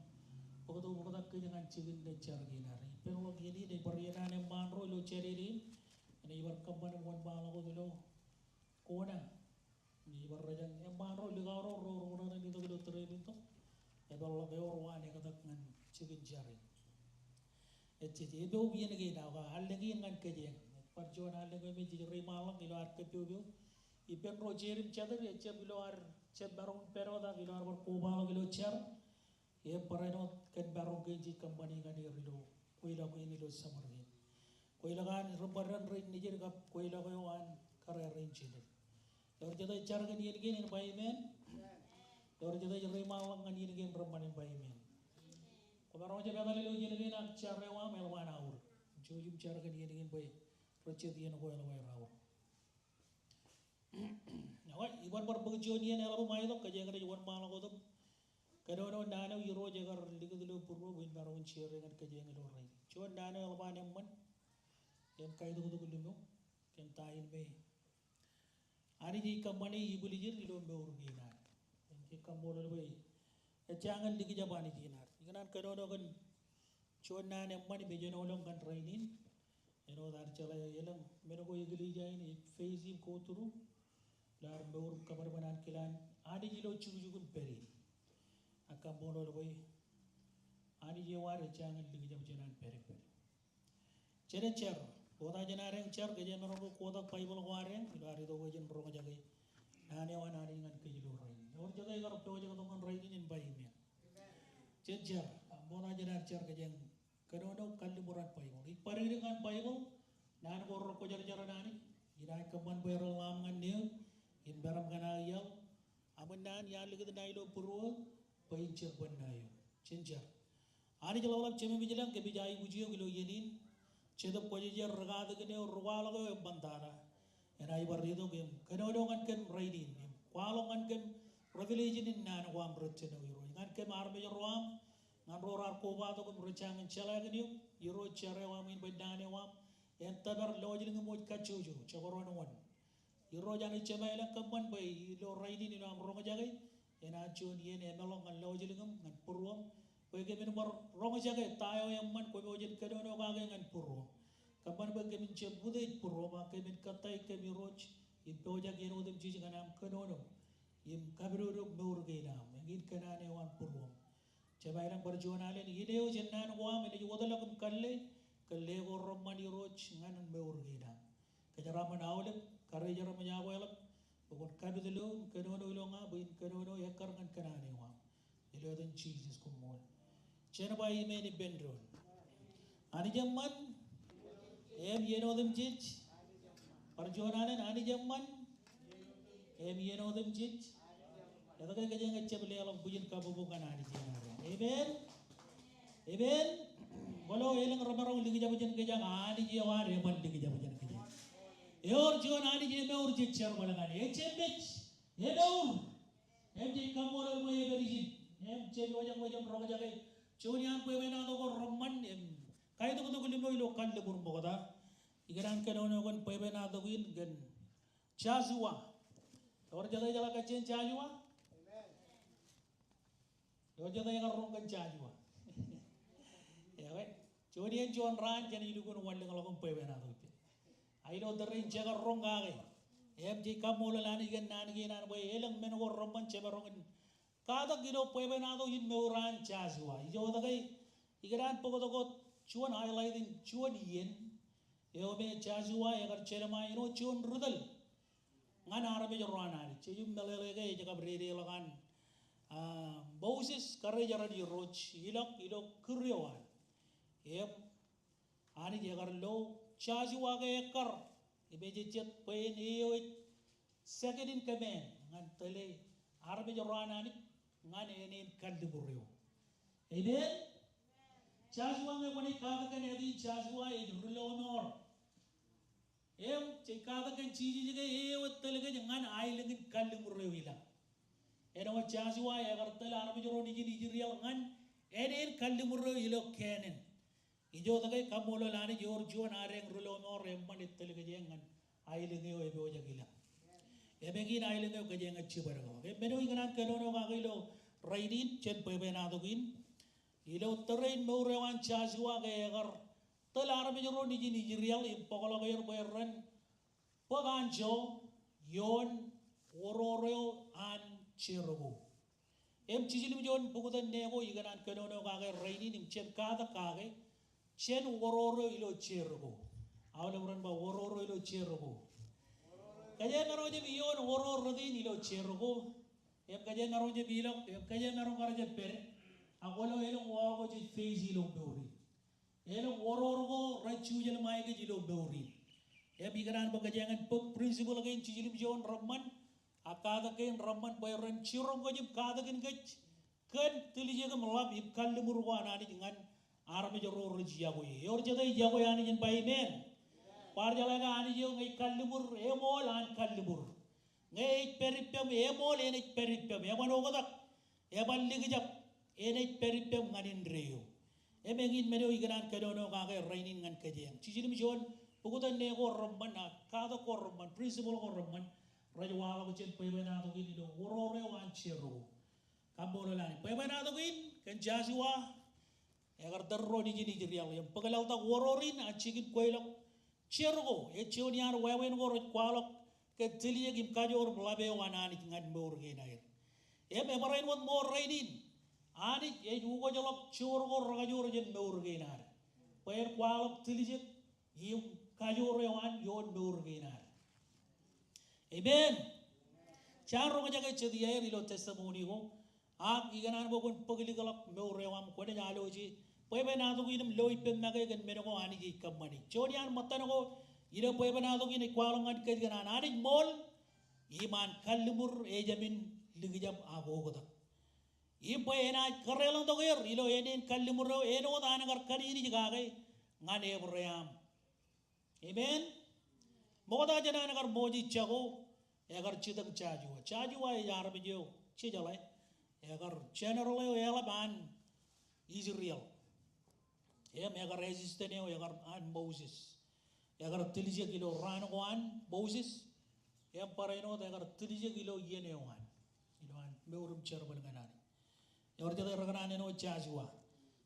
bōktok bōktok kōj ñan jikin jar kein ad. Ippān ḷọk iien in ej bar iien an eṃṃaan ro ilo Jādede in. Enaaj bar combine im wōnṃaanḷọk wōt ilo Kona. Im ej bar rōjañ eṃṃaan ro likao ro ro rej ṃōṇōṇō im itok ilo tōre im itok. Epeḷḷọk ewōr wa an ektak ñan jikin jar in. Ejjej, epew iien kein ak allōñ in ñan kōjeañ. Ej bar juon allōñ eo me jej reiṃaanḷọk ilo ad kōpepew. Ippān ro jeid im jatid, ejjab ilo ad jab maroñ in pād wōt ak ilo ad bar kobaḷọk ilo jar. Ebar āinwōt kōn maroñ kein jej kōṃṃani ñan er ilo kweilọk in ilo summer kein. Kweilọk an ri-ṃōddan rein nejid kab kweilọk eo an kar arrange er. Ewōr jet ej jar kōn iien kein en ba amen. Ewōr jet ej reiṃaanḷọk ñan iien kein reṃṃan en ba amen. Kwōmaroñ jab etal ilo iien kein ak jar eo aṃ eḷap an aur. Jouj im jar kōn iien kein bwe rej jet iien ko eḷap aer aur. Ekwe, iban bar bōk juon iien eḷap im aetok, kōjeañ ej wōnṃaanḷọk wōt im kōnono naan eo Irooj ekar likūt ilo būruō bwe in maroñ in share ñan kōjeañ ilo rainin. Juon naan eo eḷap an eṃṃan im kaitoktok lōṃōj kōn ta in me Anij ej kōṃṃane ibwiljin ilo mour kein ad. Im jej kaṃṃoolol bwe ejjañin likjab Anij in ad. Ikōṇaan kōnono kōn juon naan eṃṃan im ejenoḷọk ñan rainin. Āinwōt ad jeḷā elōñ men ko eklejia in ej face im go through ilo ad mour im kōṃadṃōd an kilaan Anij ilo jukjuk im pād in. Ak kaṃṃoolol bwe Anij eo ad ejjañin likjab jān an pād im pād. Jen jar, ṃokta jān ad jar, kōjeañ maroñ ke kotak Baibōḷ ko ad ilo ad itok bwe jen roñjake naan eo an Anij ñan kōj ilo rainin. Ewōr jet ej kar pojak tok ñan rainin en ba amen. Jen jar, ṃokta jān ad jar kōjeañ kōnono kalliṃur an Baibōḷ. Ij badikdik ñan Baibōḷ, naan ko rekwōjarjar an Anij, inaaj kōṃṃan bwe ren ḷaaṃ ñan neō, im peram kōn aō iaḷ, aṃ naan iar likūt ṇae ilo būruō, bwe in jab bōk ṇae eo. Jen jar. Anij ḷapḷap Jemem ilañ, kōmij aikuj eok ilo iien in. Jetōb Kwōjarjar, rikatakin eo, rikwaḷọk eo eṃṃantata. Enaaj bar itok im kōnono ñan kōm rainin im kwaḷọk ñan kōm revelation in naan ko aṃ rej jino Irooj. Ñan kōm armej ro aṃ, ñan ro raar kobatok im rej jañin jeḷā kōn eok, Irooj, jar eo aṃ in bwe naan eo aṃ en tōpar lọjilñim wōj kajjojo, jekdọọn wōn. Irooj Anij Jemem ilañ, kōṃṃan bwe ilo rainin ilo aṃ roñjake, enaaj juon iien emeḷọk ñan lọjilñim ñan būruōṃ. Bwe kōmin bar roñjake ta eo eṃṃan kwōpojak in kōnono kake ñan būruōṃ. Kōṃṃan bwe kōmin jab utiej būruōṃ ak kōmin kōttāik kōm Irooj im pojak iien otemjej ñan aṃ kōnono im kapidodo mour kein aṃ. Eñin kōn naan eo an būruōṃ. Jemem ilañ, bar juon alen in eo jān naan ko aṃ enaaj wōtlọk im kalle, kalle ko reṃṃan Irooj ñan mour kein aṃ. Kōjeraaṃṃan aolep, karijeramṃan aolep, bwe kwōn kapit ilo, kōnono ilo ña, bwe in kōnono ekkar ñan kōn naan eo aṃ. Ilo etan Jisōs, koṃṃool. Jen ba amen ippān doon. Anij eṃṃan, im iien otemjej. Bar juon alen, Anij eṃṃan, im iien otemjej. Etke kōjeañ ejjab leḷọk bwijin kabbokbok ñan Anij in ad? Amen. Amen. Kwōlo elōñ remaroñ likjab jān kōj ak Anij eo ad eban likjab jān kōj. Ewōr juon Anij emour jej jerbal ñan e. Ejjab mej, emour. Im jej kaṃṃoolol bwe epād ijin. Im jej pojak bwe jen roñjake juon iaan bwebwenato ko reṃṃan im kaitoktok lōṃōj ilo kalliṃur ṃokta. Ikōṇaan kōnono kōn bwebwenato in kōn Joshua. Ewōr jet ej jeḷā kajjien Joshua? Ewōr jet ej kar roñ kōn Joshua? Ekwe, juon iien juon raan jenaaj lukkuun wanlōñḷọk im bwebwenato ippān. Ak ilo tōre in jekar roñ kake. Im jej kaṃṃoolol Anij kōn naan kein an bwe elōñ men ko reṃṃan jemaroñ in katak ilo bwebwenato in mour an Joshua. Ijo etke ikōṇaan bōktok wōt juon highlight in juon iien eo me Joshua ekar jelṃae āinwōt juon ri tōl ñan armej ro an Anij. Jej meḷeḷe ke ej kab dedeḷọk an, ah, Moses karijeran Irooj ilọk ilo kūr eo an. Im Anij ekar lo Joshua ke ekkar im ej jet bwe en eo ej second in command ñan tōle armej ro an Anij ñan āne in kalliṃur eo. Amen. Joshua ñe kwōnaaj katak kōn ātin Joshua ej ri lọmọọr. Im jej katak kōn Jisōs ke eo ej tōl kōj ñan aelōñ in kalliṃur eo ilañ. Āinwōt Josua ekar tōl armej ro nejin Israel ñan āne in kalliṃur eo ilo Kenan. Ijoke kaṃṃoolol Anij ewōr juon ad eñ ri lọmọọr eṃṃan ej tōl kōj ñan aelōñ eo epojak ilañ. Im eñin aelōñ eo kōjeañ ej jibadekḷọk. Im men eo ikōṇaan kōnono kake ilo rainin jān bwebwenato kein, ilo tōre in mour eo an Josua ke ekar tōl armej ro nejin Israel im bōkḷọk er bwe ren bōk anjọ ioon oror eo an Jeriko. Im jiljilimjuon bukuten ne ko ikōṇaan kōnono kake rainin im jen katak kake jān oror eo ilo Jeriko. Aolep ren ba oror eo ilo Jeriko. Kōjeañ maroñ jab ioon oror rot in ilo Jeriko. Im kōjeañ maroñ jab ilọk, im kōjeañ maroñ kar jab pād. Ak kwōlo elōñ wall ko jej face ilo mour in. Elōñ oror ko rej jujel ṃae kōj ilo mour in. Im ikōṇaan bwe kōjeañ en bōk principle kein jiljilimjuon reṃṃan, ak katak kein reṃṃan bwe ren jiroñ kōj im katakin kōj kōn tiljek im ḷap im kalliṃur ko an Anij ñan armej ro rej iọkwe. Ewōr jete ej iọkwe Anij in ba amen? Bar jeḷā ke Anij eo ñe ej kalliṃur, eṃool an kalliṃur. Ñe ej pād ippaṃ, eṃool enaaj pād ippaṃ. Eban oktak, eban likjab, enaaj pād ippaṃ ñan indeeo. Im eñin men eo ikōṇaan kōnono kake rainin ñan kōjeañ. Jiljilimjuon bukuten ne ko reṃṃan, ak katak ko reṃṃan, principle ko reṃṃan, rej waḷọk jān bwebwenato kein ilo oror eo an Jeriko. Kaṃṃoolol Anij. Bwebwenato kein kōn Josua, ekar tōl ro nejin Israel im bōk laḷtak oror in an jikin kweilọk Jeriko. Ej juon iaan wāween ko rej kwaḷọk kōn tiljek im kajoor im ḷap eo an Anij ñan mour kein aer. Im ebarāinwōt ṃool rainin, Anij ej ukōjḷọk joor ko rekajoor jān mour kein ad bwe en kwaḷọk tiljek im kajoor eo an ioon mour kein ad. Amen. Jaar roñjake jet iaer ilo testimony ko. Ak ikōṇaan bwe kwōn bōk likḷọk mour eo aṃ, kwōnaaj allow e bwebwenato kein im lo ippem make kōn men ko Anij ej kōṃṃane. Juon iaan ṃōttan ko ilo bwebwenato kein ej kwaḷọk ñan kōj kōn an Anij ṃool im an kalliṃur ejāmin likjab ak oktak. Im bwe enaaj kōrreḷọktok er ilo āne in kalliṃur eo āinwōt an kar kanejnej kake ñan Ebream. Amen. Ṃokta jān an kar Moses jako, ekar jitōñ Josua. Josua ej armej eo jejeḷā. Ekar general eo eḷap an Israel. Im ekar assistant eo ekar an Moses. Ekar tiljek ilo raan ko an Moses. Im barāinwōt ekar tiljek ilo iien eo an, ilo an mour im jerbal ñan Anij. Ewōr jete rekōṇaan āinwōt Josua?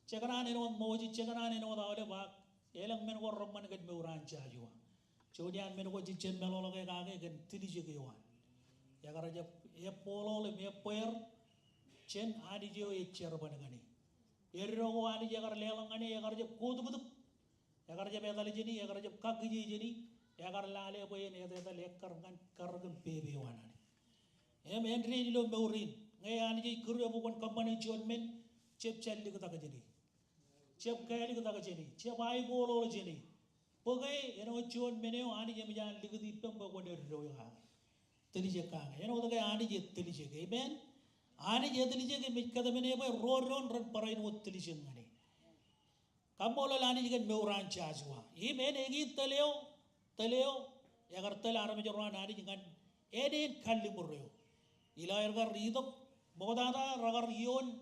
Jekōṇaan āinwōt Moses, jekōṇaan āinwōt aolep, ak elōñ men ko reṃṃan kōn mour an Josua. Juon iaan men ko jej jab meḷọkḷọk e kake kōn tiljek eo an. Ekar jab ebboḷoḷ im ebbeer jān Anij eo ej jerbal ñan e. Eddo ko Anij ekar leḷọk ñan e, ekar jab kotūktūk. Ekar jab etal jāni, ekar jab kakkije jāni, ekar lale bwe en etetal ekkar ñan karōk im pepe eo an Anij. Im āindein ilo mour in, ñe Anij ej kūr eok bwe kwōn kōṃṃane juon men, jab jān liktak jāni. Jab kāliktak jāni, jab aiboḷoḷ jāni. Bōke āinwōt juon men eo Anij eṃōj an likūt ippām bwe kwōn eddo e kake. Tiljek kake. Āinwōt ke Anij ej tiljek. Amen. Anij ej tiljek im ej kōtmāne bwe ro doon ren barāinwōt tiljek ñan e. Kaṃṃoolol Anij kōn mour an Josua. Im en eñin tōl eo, tōl eo, ekar tōl armej ro an Anij ñan āne in kalliṃur eo. Ilo aer kar itok, ṃoktata rekar ioon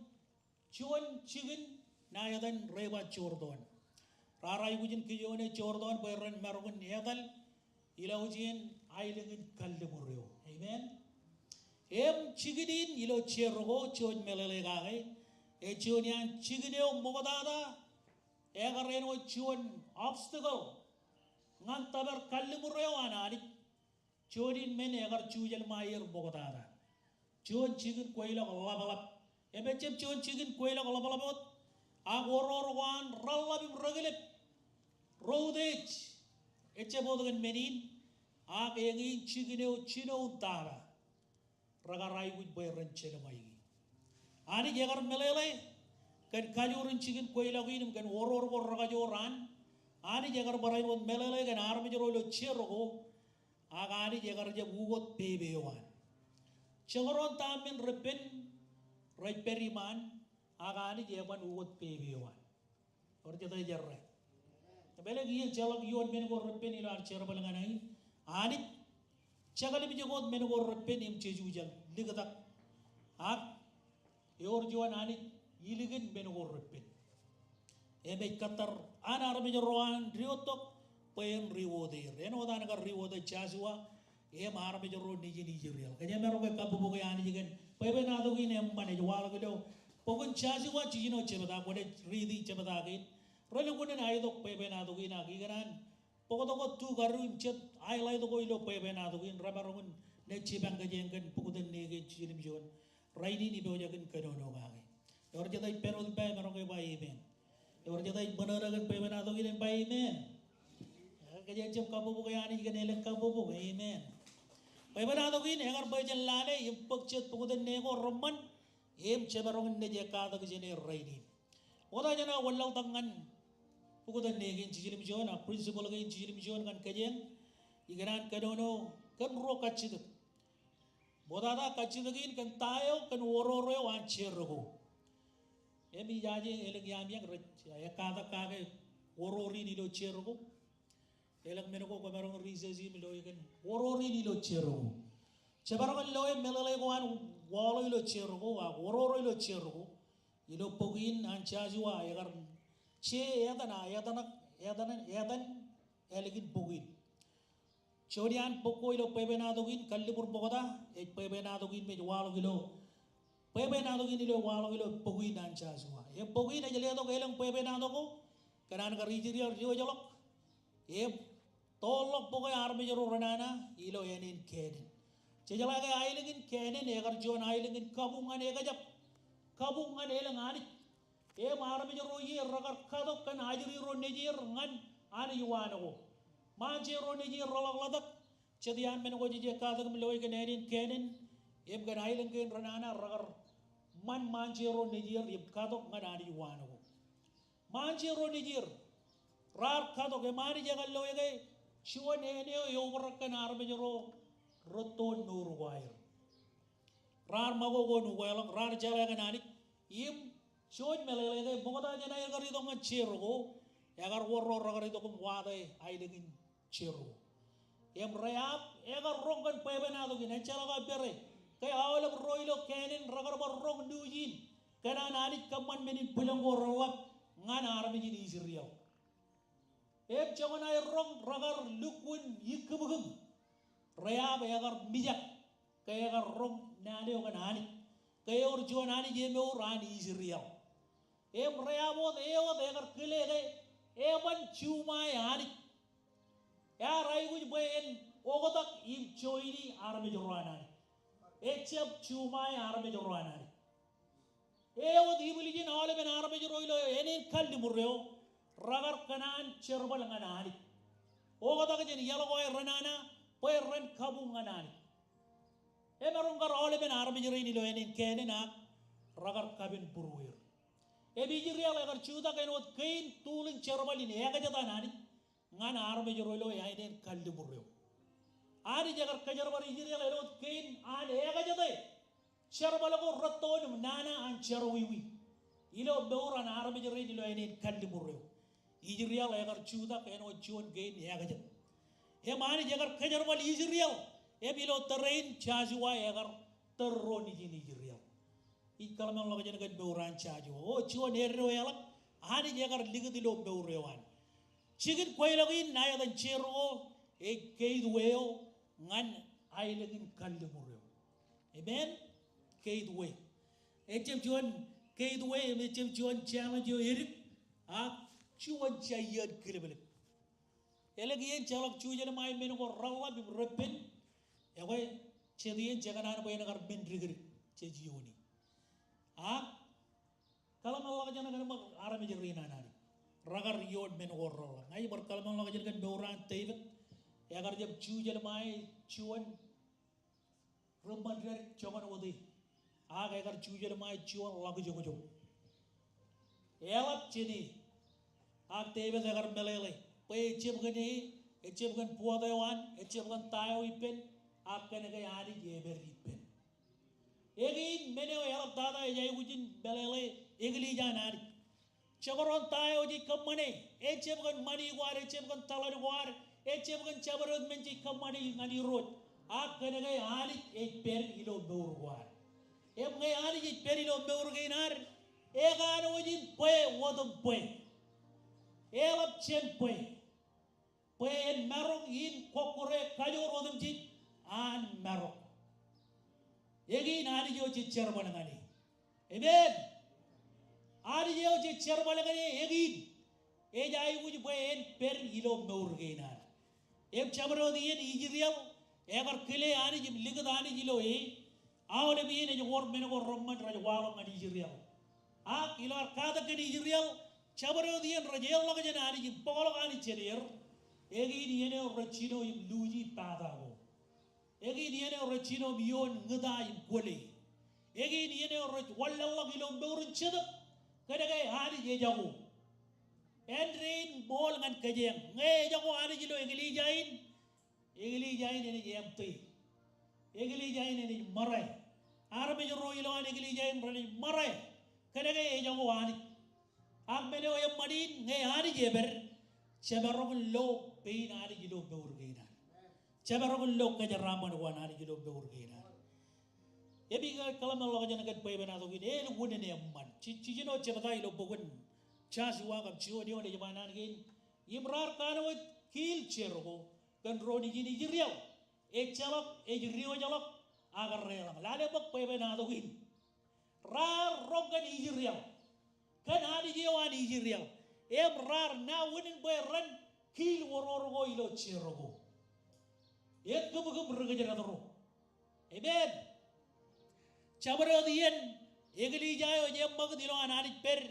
juon jikin ṇa etan river Jordan. Raar aikuj in kijoone Jordan bwe ren maroñ in etal ilọujeen aelōñ in kalliṃur eo. Amen. Im jikin in ilo Jeriko, juon meḷeḷe kake, ej juon iaan jikin eo ṃoktata ekar āinwōt juon obstacle ñan tōpar kalliṃur eo an Anij. Juon in men ekar jujel ṃae er ṃoktata. Juon jikin kweilọk ḷapḷap. Im ejjab juon jikin kweilọk ḷapḷap wōt. Ak oror ko an reḷḷap im rekilep. Ro utiej. Ejjab wōt kōn men in. Ak eñin jikin eo jinoin tata. Rekar aikuj bwe ren jelṃaiki. Anij ekar meḷeḷe kōn kajoor in jikin kweilọk in im kōn oror ko rekajoor an. Anij ekar barāinwōt meḷeḷe kōn armej ro ilo Jeriko. Ak Anij ekar jab ukōt pepe eo an. Jekdọọn ta men repen rej pād iṃaan, ak Anij eban ukōt pepe eo an. Ewōr jete ej errā? Im elōñ iien ejjeḷọk ioon men ko reppen ilo ad jerbal ñan aer. Anij, jekḷimjek wōt men ko reppen im jejujak, liktak. Ak ewōr juon Anij ilikin men ko reppen. Im ej kōttar an armej ro an diwōjtok bwe en diwōj er. Āinwōt an kar diwōj Josua, im armej ro nejin Israel. Kōjeañ maroñ ke kabbokbok e Anij kōn bwebwenato kein eṃṃan ej waḷọk ilo bok in Josua jiljino jebta, kwōnaaj riiti jebta kein. Relukkuun in aetok bwebwenato kein ak ikōṇaan bōktok wōt tu karuo im jet highlight ko ilo bwebwenato kein remaroñ in naaj jipañ kōjeañ kōn bukuten neke in jiljilimjuon. Rainin ipojak in kōnono kake. Ewōr jet ej pād wōt im ba emaroñ ke ba amen. Ewōr jet ej ṃōṇōṇō kōn bwebwenato kein en ba amen. Kōjeañ jab kabbokbok e Anij kōn elōñ kabbokbok, amen. Bwebwenato kein ekar bwe jen lale im bōk jet bukuten neke ko reṃṃan im jemaroñ in naaj katak jāne rainin. Ṃokta jān aō wanlaḷtak ñan bukuten neke in jiljilimjuon, a principle kein jiljilimjuon ñan kōjeañ, ikōṇaan kōnono kōn ruo kajjitōk. Ṃoktata kajjitōk in kōn ta eo, kōn oror eo an Jeriko. Im ijaje elōñ iaami rej katak kake oror in ilo Jeriko. Elōñ men ko kwōmaroñ research im loe kōn oror in ilo Jeriko. Jemaroñ in loe meḷeḷe ko an waḷọk ilo Jeriko, ak oror ilo Jeriko. Ilo bok in an Josua ekar je etan, a etan, etan, etan ālikin bok in. Juon iaan bok ko ilo bwebwenato kein, kalliṃur ṃokta, ej bwebwenato kein me ej waḷọk ilo, bwebwenato kein ilo waḷọk ilo bok in an Josua. Im bok in ej letok elōñ bwebwenato ko kōn an kar Israel diwōjḷọk im toorḷọk bōk e armej ro renana ilo āne in Kenan. Jejeḷā ke aelōñ in Kenan ekar juon aelōñ in kabuñ ñan ekjab, kabuñ ñan elōñ anij. Im armej ro ie rekar katok kōn ajri ro nejier ñan anij waan ko. Ṃaanje ro nejier reḷọkḷọk jet iaan men ko jej katak im loe kōn āne in Kenan im kōn aelōñ kein renana rekar ṃan ṃaanje ro nejier im katok ñan anij waan ko. Ṃaanje ro nejier raar katok im Anij ekar loe ke juon āne eo eobrak kōn armej ro rūtto in mour ko aer. Raar ṃakoko in ukeḷọk, raar jeḷā kōn Anij, im juon meḷeḷe ke ṃokta jān aer kar itok ñan Jeriko, ekar wōr ro rekar itok im wate aelōñ in Jeriko. Im Reab ekar roñ kōn bwebwenato kein, ejjeḷọk aō pere ke aolep ro ilo Kenan rekar bar roñ nuuj in kōn an Anij kōṃṃan men in bwilōñ ko reḷap ñan armej in Israel. Im joñan aer roñ rekar lukkuun ikkūbkūb. Reab ekar mijak ke ekar roñ naan eo kōn Anij ke ewōr juon Anij emour an Israel. Im Reab wōt, e wōt ekar kile ke eban juṃae Anij. Ear aikuj bwe en oktak im joini armej ro an Anij. Ejab juṃae armej ro an Anij. E wōt ibwiljin aolepen armej ro ilo āne in kalliṃur eo rekar kōṇaan jerbal ñan Anij. Oktak jān iaḷ ko aer renana bwe ren kabuñ ñan Anij. Emaroñ kar aolepen armej rein ilo āne in Kenan ak rekar kapen būrueir. Im Israel ekar jutak āinwōt kein tool in jerbal in ekajet an Anij ñan armej ro ilo āne in kalliṃur eo. Anij ekar kōjerbal Israel āinwōt kein an ekajete jerbal ko rūtto in nana an jerọwiwi ilo mour an armej rein ilo āne in kalliṃur eo. Israel ekar jutak āinwōt juon kein ekajet. Im Anij ekar kōjerbal Israel im ilo tōre in Josua ekar tōre ro nejin Israel. Ij kōḷmānḷọkjeṇ kōn mour an Josua. O juon eddo eḷap Anij ekar likūt ilo mour eo an. Jikin kweilọk in ṇa etan Jeriko ej gateway eo ñan aelōñ in kalliṃur eo. Amen? Gateway. Ejab juon gateway im ejab juon challenge eo edik, ak juon jān iien kilōblōb. Elōñ iien ejjeḷọk jujelṃae men ko reḷḷap im reppen, ekwe jet iien jekōṇaan bwe en kar men dikdik jej iioni. Ak kōḷmānḷọkjeṇ kōn ṃōk armej rein an Anij rekar ioon men ko reḷḷap. Ña ij bar kōḷmānḷọkjeṇ kōn mour an Devid, ekar jab jujelṃae juon ri ṃandeadik joñan wōt e. Ak ekar jujelṃae juon ḷak joñjoñ. Eḷap jān e. Ak Devid ekar meḷeḷe bwe ejab kōn e, ejab kōn buwōt eo an, ejab kōn ta eo ippān, ak kōn ke Anij ej pād ippān. Eñin men eo eḷaptata ej aikuj in meḷeḷe eklejia an Anij. Jekdọọn ta eo jej kōṃṃane, ejjab kōn ṃani ko ad, ejjab kōn taḷen ko ad, ejjab kōn jabdewōt men jej kōṃṃane ñan Irooj. Ak kōnke Anij ej pād ilo mour ko ad. Im ñe Anij ej pād ilo mour kein ad, ekanooj in bwe otem bwe. Eḷap jān bwe. Bwe en marok in kọkkure kajoor otemjej an marok. Eñin Anij eo jej jerbal ñan e. Amen. Anij eo jej jerbal ñan e eñin. Ej aikuj bwe en pād ilo mour kein ad. Im jabdewōt iien Israel, ekar kile Anij im likūt Anij ilo e. Aolep iien ej wōr men ko reṃṃan rej waḷọk ñan Israel. Ak ilo ad katak kōn Israel, jabdewōt iien rej eḷḷọk jān Anij im bōkḷọk Anij jān er. Eñin iien eo rej jino im luuji pata ko. Eñin iien eo rej jino im ioon ñūta im kwōle. Eñin iien eo rej wanlaḷḷọk ilo mour in jetōb. Kōnke Anij ejako. Āindein ṃool ñan kōjeañ. Ñe ejako Anij ilo eklejia in, eklejia in enaaj empty. Eklejia in enaaj ṃōrā. Armej ro ilowaan eklejia in renaaj ṃōrā. Kōnke ejako Anij. Ak men eo eṃṃan in ñe Anij ej pād, jemaroñ in lo pein Anij ilo mour kein ad. Jemaroñ in lo kōjeraaṃṃan ko an Anij ilo mour kein ad. Im ikōḷmānḷọkjeṇ kōn bwebwenato kein, elukkuun eṃṃan. Ji-, jiljino jebta ilo bok in Joshua kab juon eoon ej ba naan kein. Im raar kanooj kiil Jeriko kōn doon ijin Israel. Ejjeḷọk, ej diwōjḷọk, ak reḷọñ. Lale bōk bwebwenato kein. Raar roñ kōn Israel. Kōn Anij eo an Israel. Im raar naan in bwe ren kiil oror ko ilo Jeriko. Ekūmkūm ri kōjdat ro. Amen. Jabdewōt iien eklejia eo ej eṃṃakūt ilowaan Anij pād,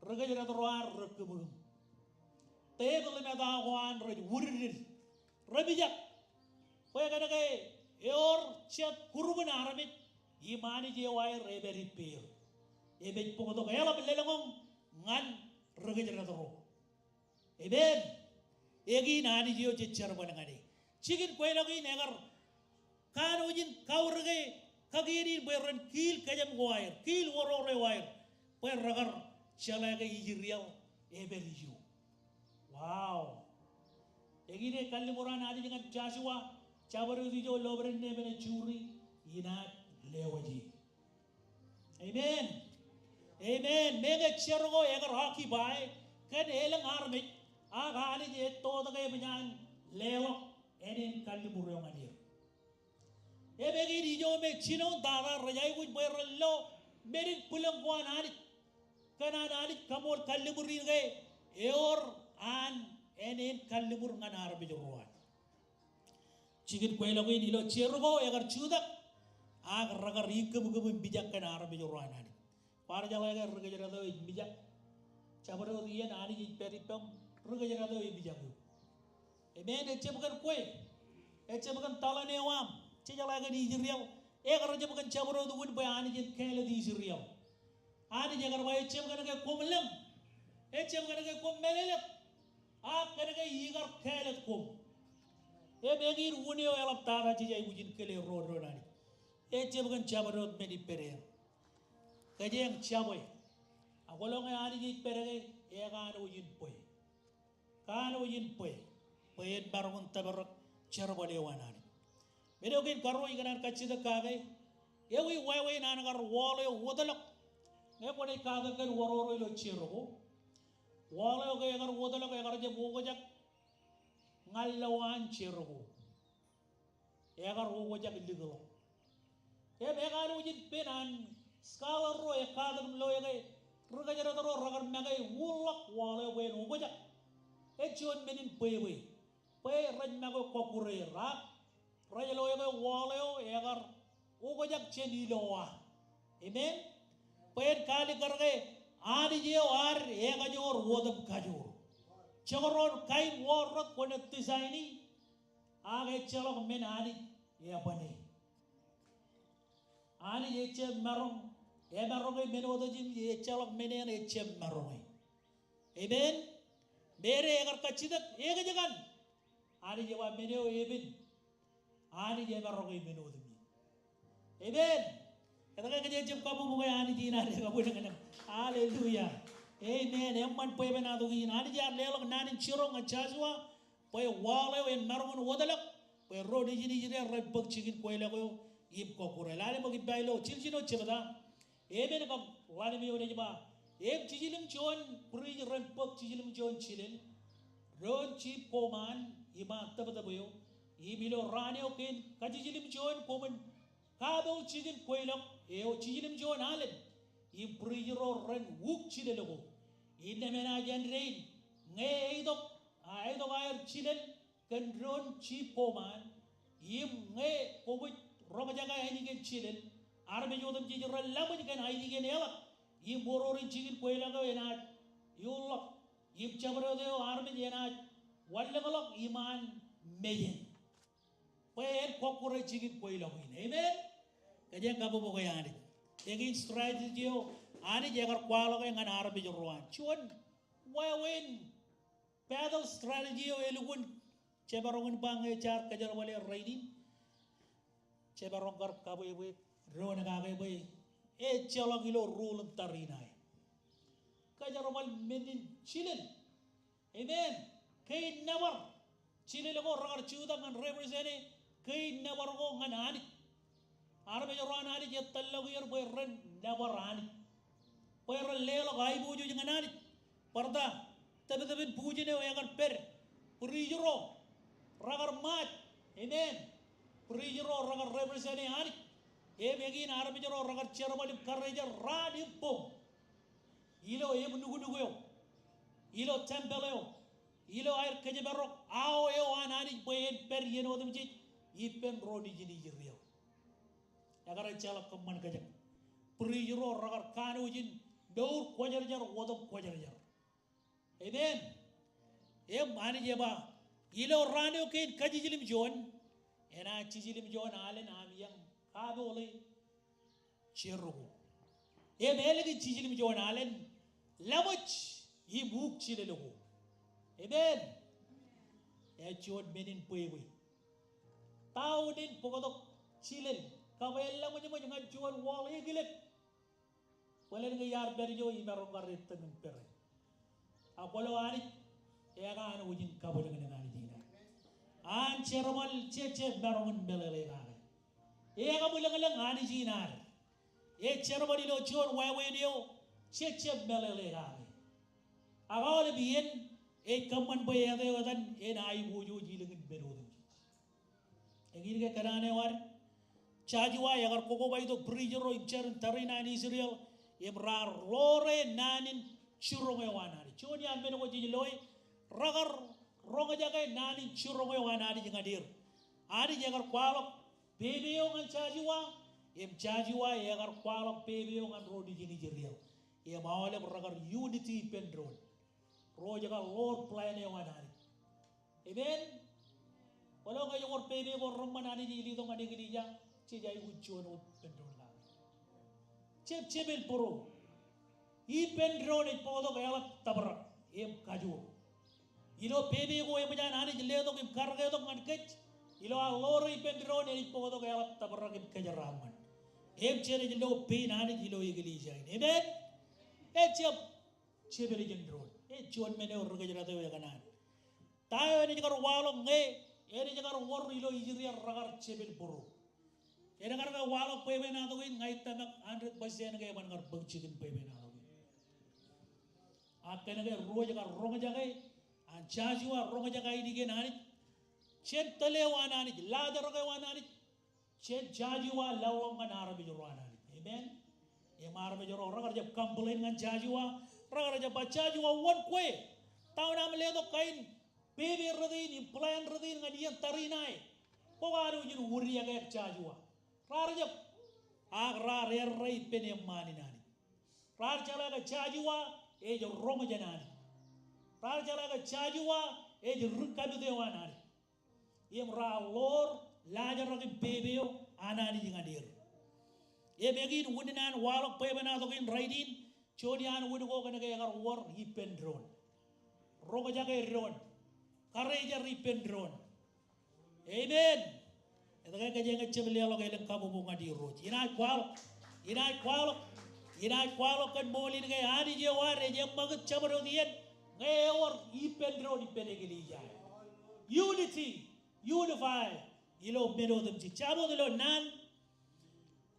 ri kōjdat ro an rekūmkūm. Tepil im eta ko an rej wūdiddid. Remijak. Bwe kōnke ewōr jet group in armej im Anij eo aer epād ippāer. Im ej bōktok eḷap lōḷñọñ ñan ri kōjdat ro. Amen. Eñin Anij eo jej jerbal ñan e. Jikin kweilọk in ekar kanooj in kaurōke kakien in bwe ren kiil kōjām ko aer, kiil oror eo aer, bwe rekar jeḷā ke Israel epād ijo. Wow. Eñin ej kalliṃur an Anij ñan Joshua, jabdewōt ijo lobdān in emān ej juri, inaaj lewōj e. Amen. Amen. Meñe Jeriko ekar occupy kōn elōñ armej, ak Anij ej tōtōk eṃōj an leḷọk ānen kalliṃur eo ñan er. Im eñin ijo me jinoin tata rej aikuj bwe ren lo men in bwilōñ ko an Anij. Kōn an Anij kaṃool kalliṃur in ke ewōr an ānen kalliṃur ñan armej ro an. Jikin kweilọk in ilo Jeriko ekar jutak, ak rekar ikūmkūm im mijak kōn armej ro an Anij. Kwaar jeḷā ke ri kōjdat eo ej mijak. Jabdewōt iien Anij ej pād ippaṃ, ri kōjdat eo emijak eok. Amen. Ejjab kōn kwe. Ejjab kōn taḷen eo aṃ. Jejeḷā kōn Israel. Ekar jab kōn jabdewōt wūn bwe Anij en kāālōt Israel. Anij ekar ba ejjab kōn ke koṃ lōñ. Ejjab kōn ke koṃ mālōtlōt. Ak kōn ke ikar kāālōt koṃ. Im eñin wūn eo eḷaptata jej aikuj in kile ro doon Anij. Ejjab kōn jabdewōt men ippād er. Kōjeañ jabwe. Ak kwōlo ñe Anij ej pād ke ekanooj in bwe. Kanooj in bwe, bwe en maroñ in tōprak jerbal eo an Anij. Men eo kein karuo ikōṇaan kajjitōk kake, ewi wāween an kar wall eo wōtlọk. Ñe kwōnaaj katak kōn oror eo ilo Jeriko. Wall eo ke ekar wōtlọk, ekar jab okjak ñan lowaan Jeriko. Ekar okjak likḷọk. Im ekanooj in pen an scholar ro ekatak im lo e ke ri kōjdat ro rekar make uḷọk wall eo bwe en okjak. Ej juon men in bwebwe. Bwe rej make kọkkure er ak rej lo e ke wall eo ekar okjak jān ilowa. Amen. Bwe en kaalikkar ke Anij eo ad ekajoor otem kajoor. Jekdọọn kain wall rot kwōnaaj design e. Ak ejjeḷọk men Anij eban e. Anij ejjab maroñ, emaroñe men otemjej im ejjeḷọk men eṇ ejjab maroñe. Amen. Mede ekar kajjitōk ekōjkan. Anij ej ba men eo epen. Anij emaroñe men otemjej. Amen. Etke kōj ejjab kabbokbok e Anij in ad ekabuñbōñ? Hallelujah. Amen. Eṃṃan bwebwenato kein. Anij ear leḷọk naan in jiroñ ñan Joshua bwe wall eo en maroñ in wōtlọk bwe ro nejin Israel ren bōk jikin kweilọk eo im kọkkure. Lale ṃōk ippa ilo Jiljilimjuon jebta. Emen kab ḷalem eo ej ba, im jiljilimjuon priest ren bōk jiljilimjuon jilel doon jeep koṃaan iṃaan tōptōp eo, im ilo raan eo kein kajiljilimjuon koṃwin kapool jikin kweilọk eo jiljilimjuon alen, im priest ro ren wūk jilel ko. Innām enaaj āindein ñe eitok, a eitok aer jilel kōn doon jeep koṃaan, im ñe kwōj roñjake ainikien jilel, armej otemjej ren laṃōj kōn ainikien eḷap, im oror in jikin kweilọk eo enaaj iuḷọk, im jabdewōt eo armej enaaj wanlōñḷọk iṃaan mejān. Bwe en kọkkure jikin kweilọk in. Amen. Kōjeañ kabbokbok e Anij. Eñin strategy eo Anij ekar kwaḷọk e ñan armej ro an. Juon wāween battle strategy eo elukkuun jemaroñ in ba ñe jaar kōjerbale rainin. Jemaroñ kar kabwebwe doon kake bwe ejjeḷọk ilo rule in tariṇae. Kōjerbal men in jilel. Amen. Kein nōbar. Jilel ko rekar jutak ñan represent e kein nōbar ko ñan Anij. Armej ro an Anij ej tōllọk er bwe ren nōbar Anij. Bwe ren leḷọk aiboojoj ñan Anij. Bar ta, tōptōpin bujen eo ekar pād. Priest ro rekar ṃaaj. Amen. Priest ro rekar represent e Anij. Im eñin armej ro rekar jerbal im karejar raan im boñ. Ilo eṃ nuknuk eo, ilo tempeḷ eo, ilo aer kōjparok awa eo an Anij bwe en pād iien otemjej ippān ro nejin Israel. Ekar ejjeḷọk kōṃṃan kōjak. Priest ro rekar kanooj in mour kwōjarjar otem kwōjarjar. Amen. Im Anij ej ba, ilo raan eo kein kajiljilimjuon, enaaj jiljilimjuon alen aṃ iọñ kapoole Jeriko. Im ālikin jiljilimjuon alen, laṃōj im wūk jilel ko. Amen. Ej juon men in bwebwe. Town in bōktok jilel, kab eḷḷaṃōjṃōj ñan juon wall ekilep. Bōlen ñe iar pād ijo imaroñ kar ettōñ im pere. Ak kwōlo Anij, ekanooj in kabwilōñlōñ Anij in aer. An jerbal jejjab maroñ in meḷeḷe kake. Ekabwilōñlōñ Anij in aer. Ej jerbal ilo juon wāween eo jejjab meḷeḷe kake. Ak aolep iien ej kōṃṃan bwe āt eo etan en aiboojoj ilikin men otemjej. Eñin ke kōṇaan eo ad. Joshua ekar kokobatok priest ro im jar in tariṇae in Israel im raar ḷoore naan in jiroñ eo an Anij. Juon iaan men ko jej loe, rekar roñjake naan in jiroñ eo an Anij ñan er. Anij ekar kwaḷọk pepe eo ñan Joshua, im Joshua ekar kwaḷọk pepe eo ñan ro nejin Israel. Im aolep rekar unity ippān doon. Ro ej kar ḷoor plan eo an Anij. Amen. Kwōlo ñe ej wōr pepe ko reṃṃan Anij ej letok ñan eklejia, jej aikuj juon wōt ippān doon kake. Jab jepel būruō. Ippān doon ej bōktok eḷap tōprak im kajoor. Ilo pepe ko eṃōj an Anij letok im karreotok ñan kōj, ilo aō ḷoore ippān doon enaaj bōktok eḷap tōprak im kōjeraaṃṃan. Im jenaaj lo pein Anij ilo eklejia in. Amen. Ejjab jepel jān doon. Ej juon men eo ri kōjdat eo ekōṇaan. Ta eo enaaj kar waḷọk ñe enaaj kar wōr ilo Israel rekar jepel būruō. Enaaj kar ke waḷọk bwebwenato kein ña ij tōmak hundred percent ke eban kar bōk jikin bwebwenato kein. Ak kōnke ruo ej kar roñjake, an Joshua roñjake ainikien Anij, jān tōl eo an Anij, laajrak eo an Anij, jān Joshua laḷḷọk ñan armej ro an Anij. Amen. Im armej ro rekar jab complain ñan Joshua, rekar jab ba Joshua, wōn kwe? Ta wōn aṃ letok kain pepe rot in im plan rot in ñan iien tariṇae? Kwō kanooj in wūdiakek Joshua. Raar jab, ak raar errā ippān eṃṃaan in Anij. Raar jeḷā ke Joshua ej roñ jān Anij. Raar jeḷā ke Joshua ej ri kapit eo an Anij. Im raar ḷoor laajrak im pepe eo an Anij ñan er. Im eñin unin an waḷọk bwebwenato kein rainin, juon iaan wūn ko kōnke ekar wōr ippān doon. Roñjake doon. Karejar ippān doon. Amen. Etke kōjeañ ejjab leḷọk elōñ kabbokbok ñan Irooj? Inaaj kwaḷọk. Inaaj kwaḷọk. Inaaj kwaḷọk kōn ṃool in ke Anij eo ad ej eṃṃakūt jabdewōt iien ñe ewōr ippān doon ippān eklejia. Unity, unify, ilo men otemjej. Jabdewōt ilo naan,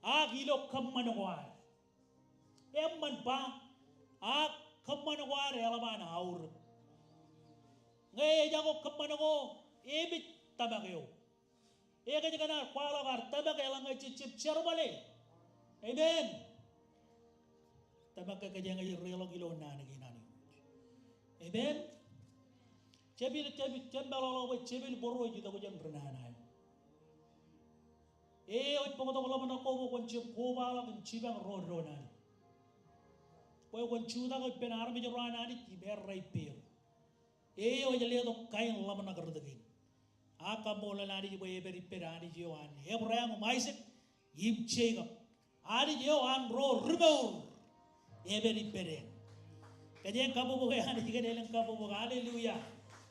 ak ilo kōṃṃan ko ad. Eṃṃan ba, ak kōṃṃan ko ad eḷap an aorōk. Ñe ejako kōṃṃan ko, emej tōmak eo. Ekōjkan ad kwaḷọk ad tōmak eḷaññe jej jab jerbale. Amen. Tōmak ke kōjeañ ej reḷọk ilo naan kein an Anij. Amen. Jepel, jepel, jepel ḷọk bwe jepel bōro ej itok jān ri nana eo. Eo ej bōktok ḷōmṇak ko bwe kwōn jab kobaḷọk im jipañ ro doon Anij. Bwe kwōn jutak ippān armej ro an Anij im errā ippāer. Eo ej letok kain ḷōmṇak rot kein. Ak kaṃṃoolol Anij bwe epād ippād Anij eo an Ebream im Aisak im Jekob. Anij eo an ro ri mour. Epād ippād eṇ. Kōjeañ kabbokbok e Anij kōn elōñ kabbokbok. Hallelujah.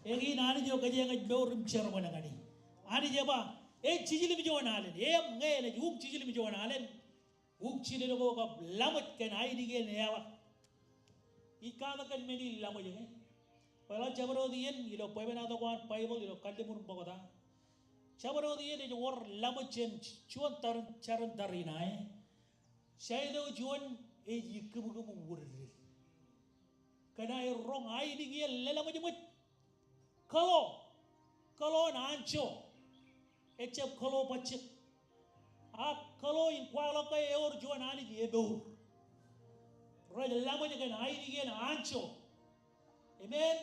Eñin Anij eo kōjeañ ej mour im jerbal ñan e. Anij ej ba, ej jiljilimjuon alen. Im ñe enaaj wōj jiljilimjuon alen, wōj jilel ko kab laṃōj kōn ainikien eḷak. Ij katak kōn men in laṃōj ke. Bwe ḷọk jabdewōt iien ilo bwebwenato ko an Baibōḷ ilo Kalliṃur im Ṃokta. Jabdewōt iien ej wōr laṃōj jān juon tar, jar in tariṇae. Jaitok juon ej ikkūmkūm im wūrded. Kōn aer roñ ainikien lōḷñọñḷọk ṃōj. Kōḷo, kōḷo in anjọ. Ejab kōḷo bajjek. Ak kōḷo in kwaḷọk ke ewōr juon Anij emour. Rej laṃōj kōn ainikien anjọ. Amen.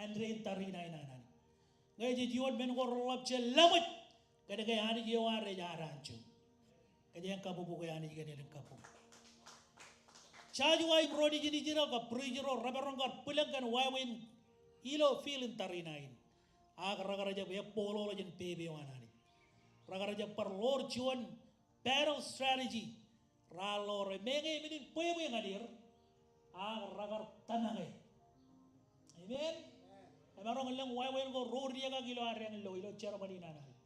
Āindein tariṇae in an Anij. Ñe jej iioon men ko reḷap, je laṃōj kōn ke Anij eo ad ej ad anjọ. Kōjeañ kabbokbok e Anij kōn elōñ kabbokbok. Joshua im ro nejin Israel kab priest ro remaroñ kar bwilōñ kōn wāween ilo field in tariṇae in. Ak rekar jab ebbooḷoḷ jān pepe eo an Anij. Rekar jab bar ḷoor juon battle strategy. Raar ḷoor e, meñe men in bwebwe ñan er, ak rekar tōmak e. Amen. Emaroñ lōñ wāween ko ro riekak ilo ad eñin lo, ilo jerbal in an Anij.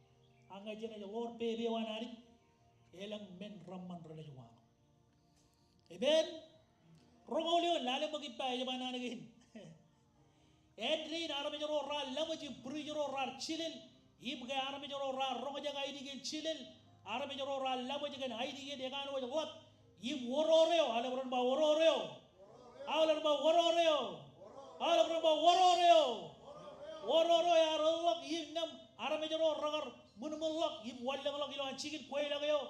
Ak ñe jenaaj ḷoor pepe eo an Anij, elōñ men reṃṃan renaaj waḷọk. Amen. Roñoul eoon, lale ṃōk ippa ej ba naan kein. Āindein armej ro raar laṃōj im priest ro raar jilel, im ke armej ro raar roñjake ainikien jilel, armej ro raar laṃōj kōn ainikien ekanooj ḷap, im oror eo, aolep ren ba oror eo. Aolep ren ba oror eo. Aolep ren ba oror eo. Oror eo ear ḷọk im nōṃ armej ro rekar ṃōṇṃōṇḷọk im wanlōñḷọk ilowaan jikin kweilọk eo.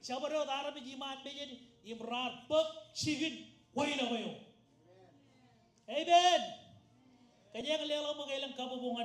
Jabdewōt armej iṃaan mejed im raar bōk jikin kweilọk eo. Amen. Kōjeañ leḷọk ṃōk elōñ kabbokbok ñan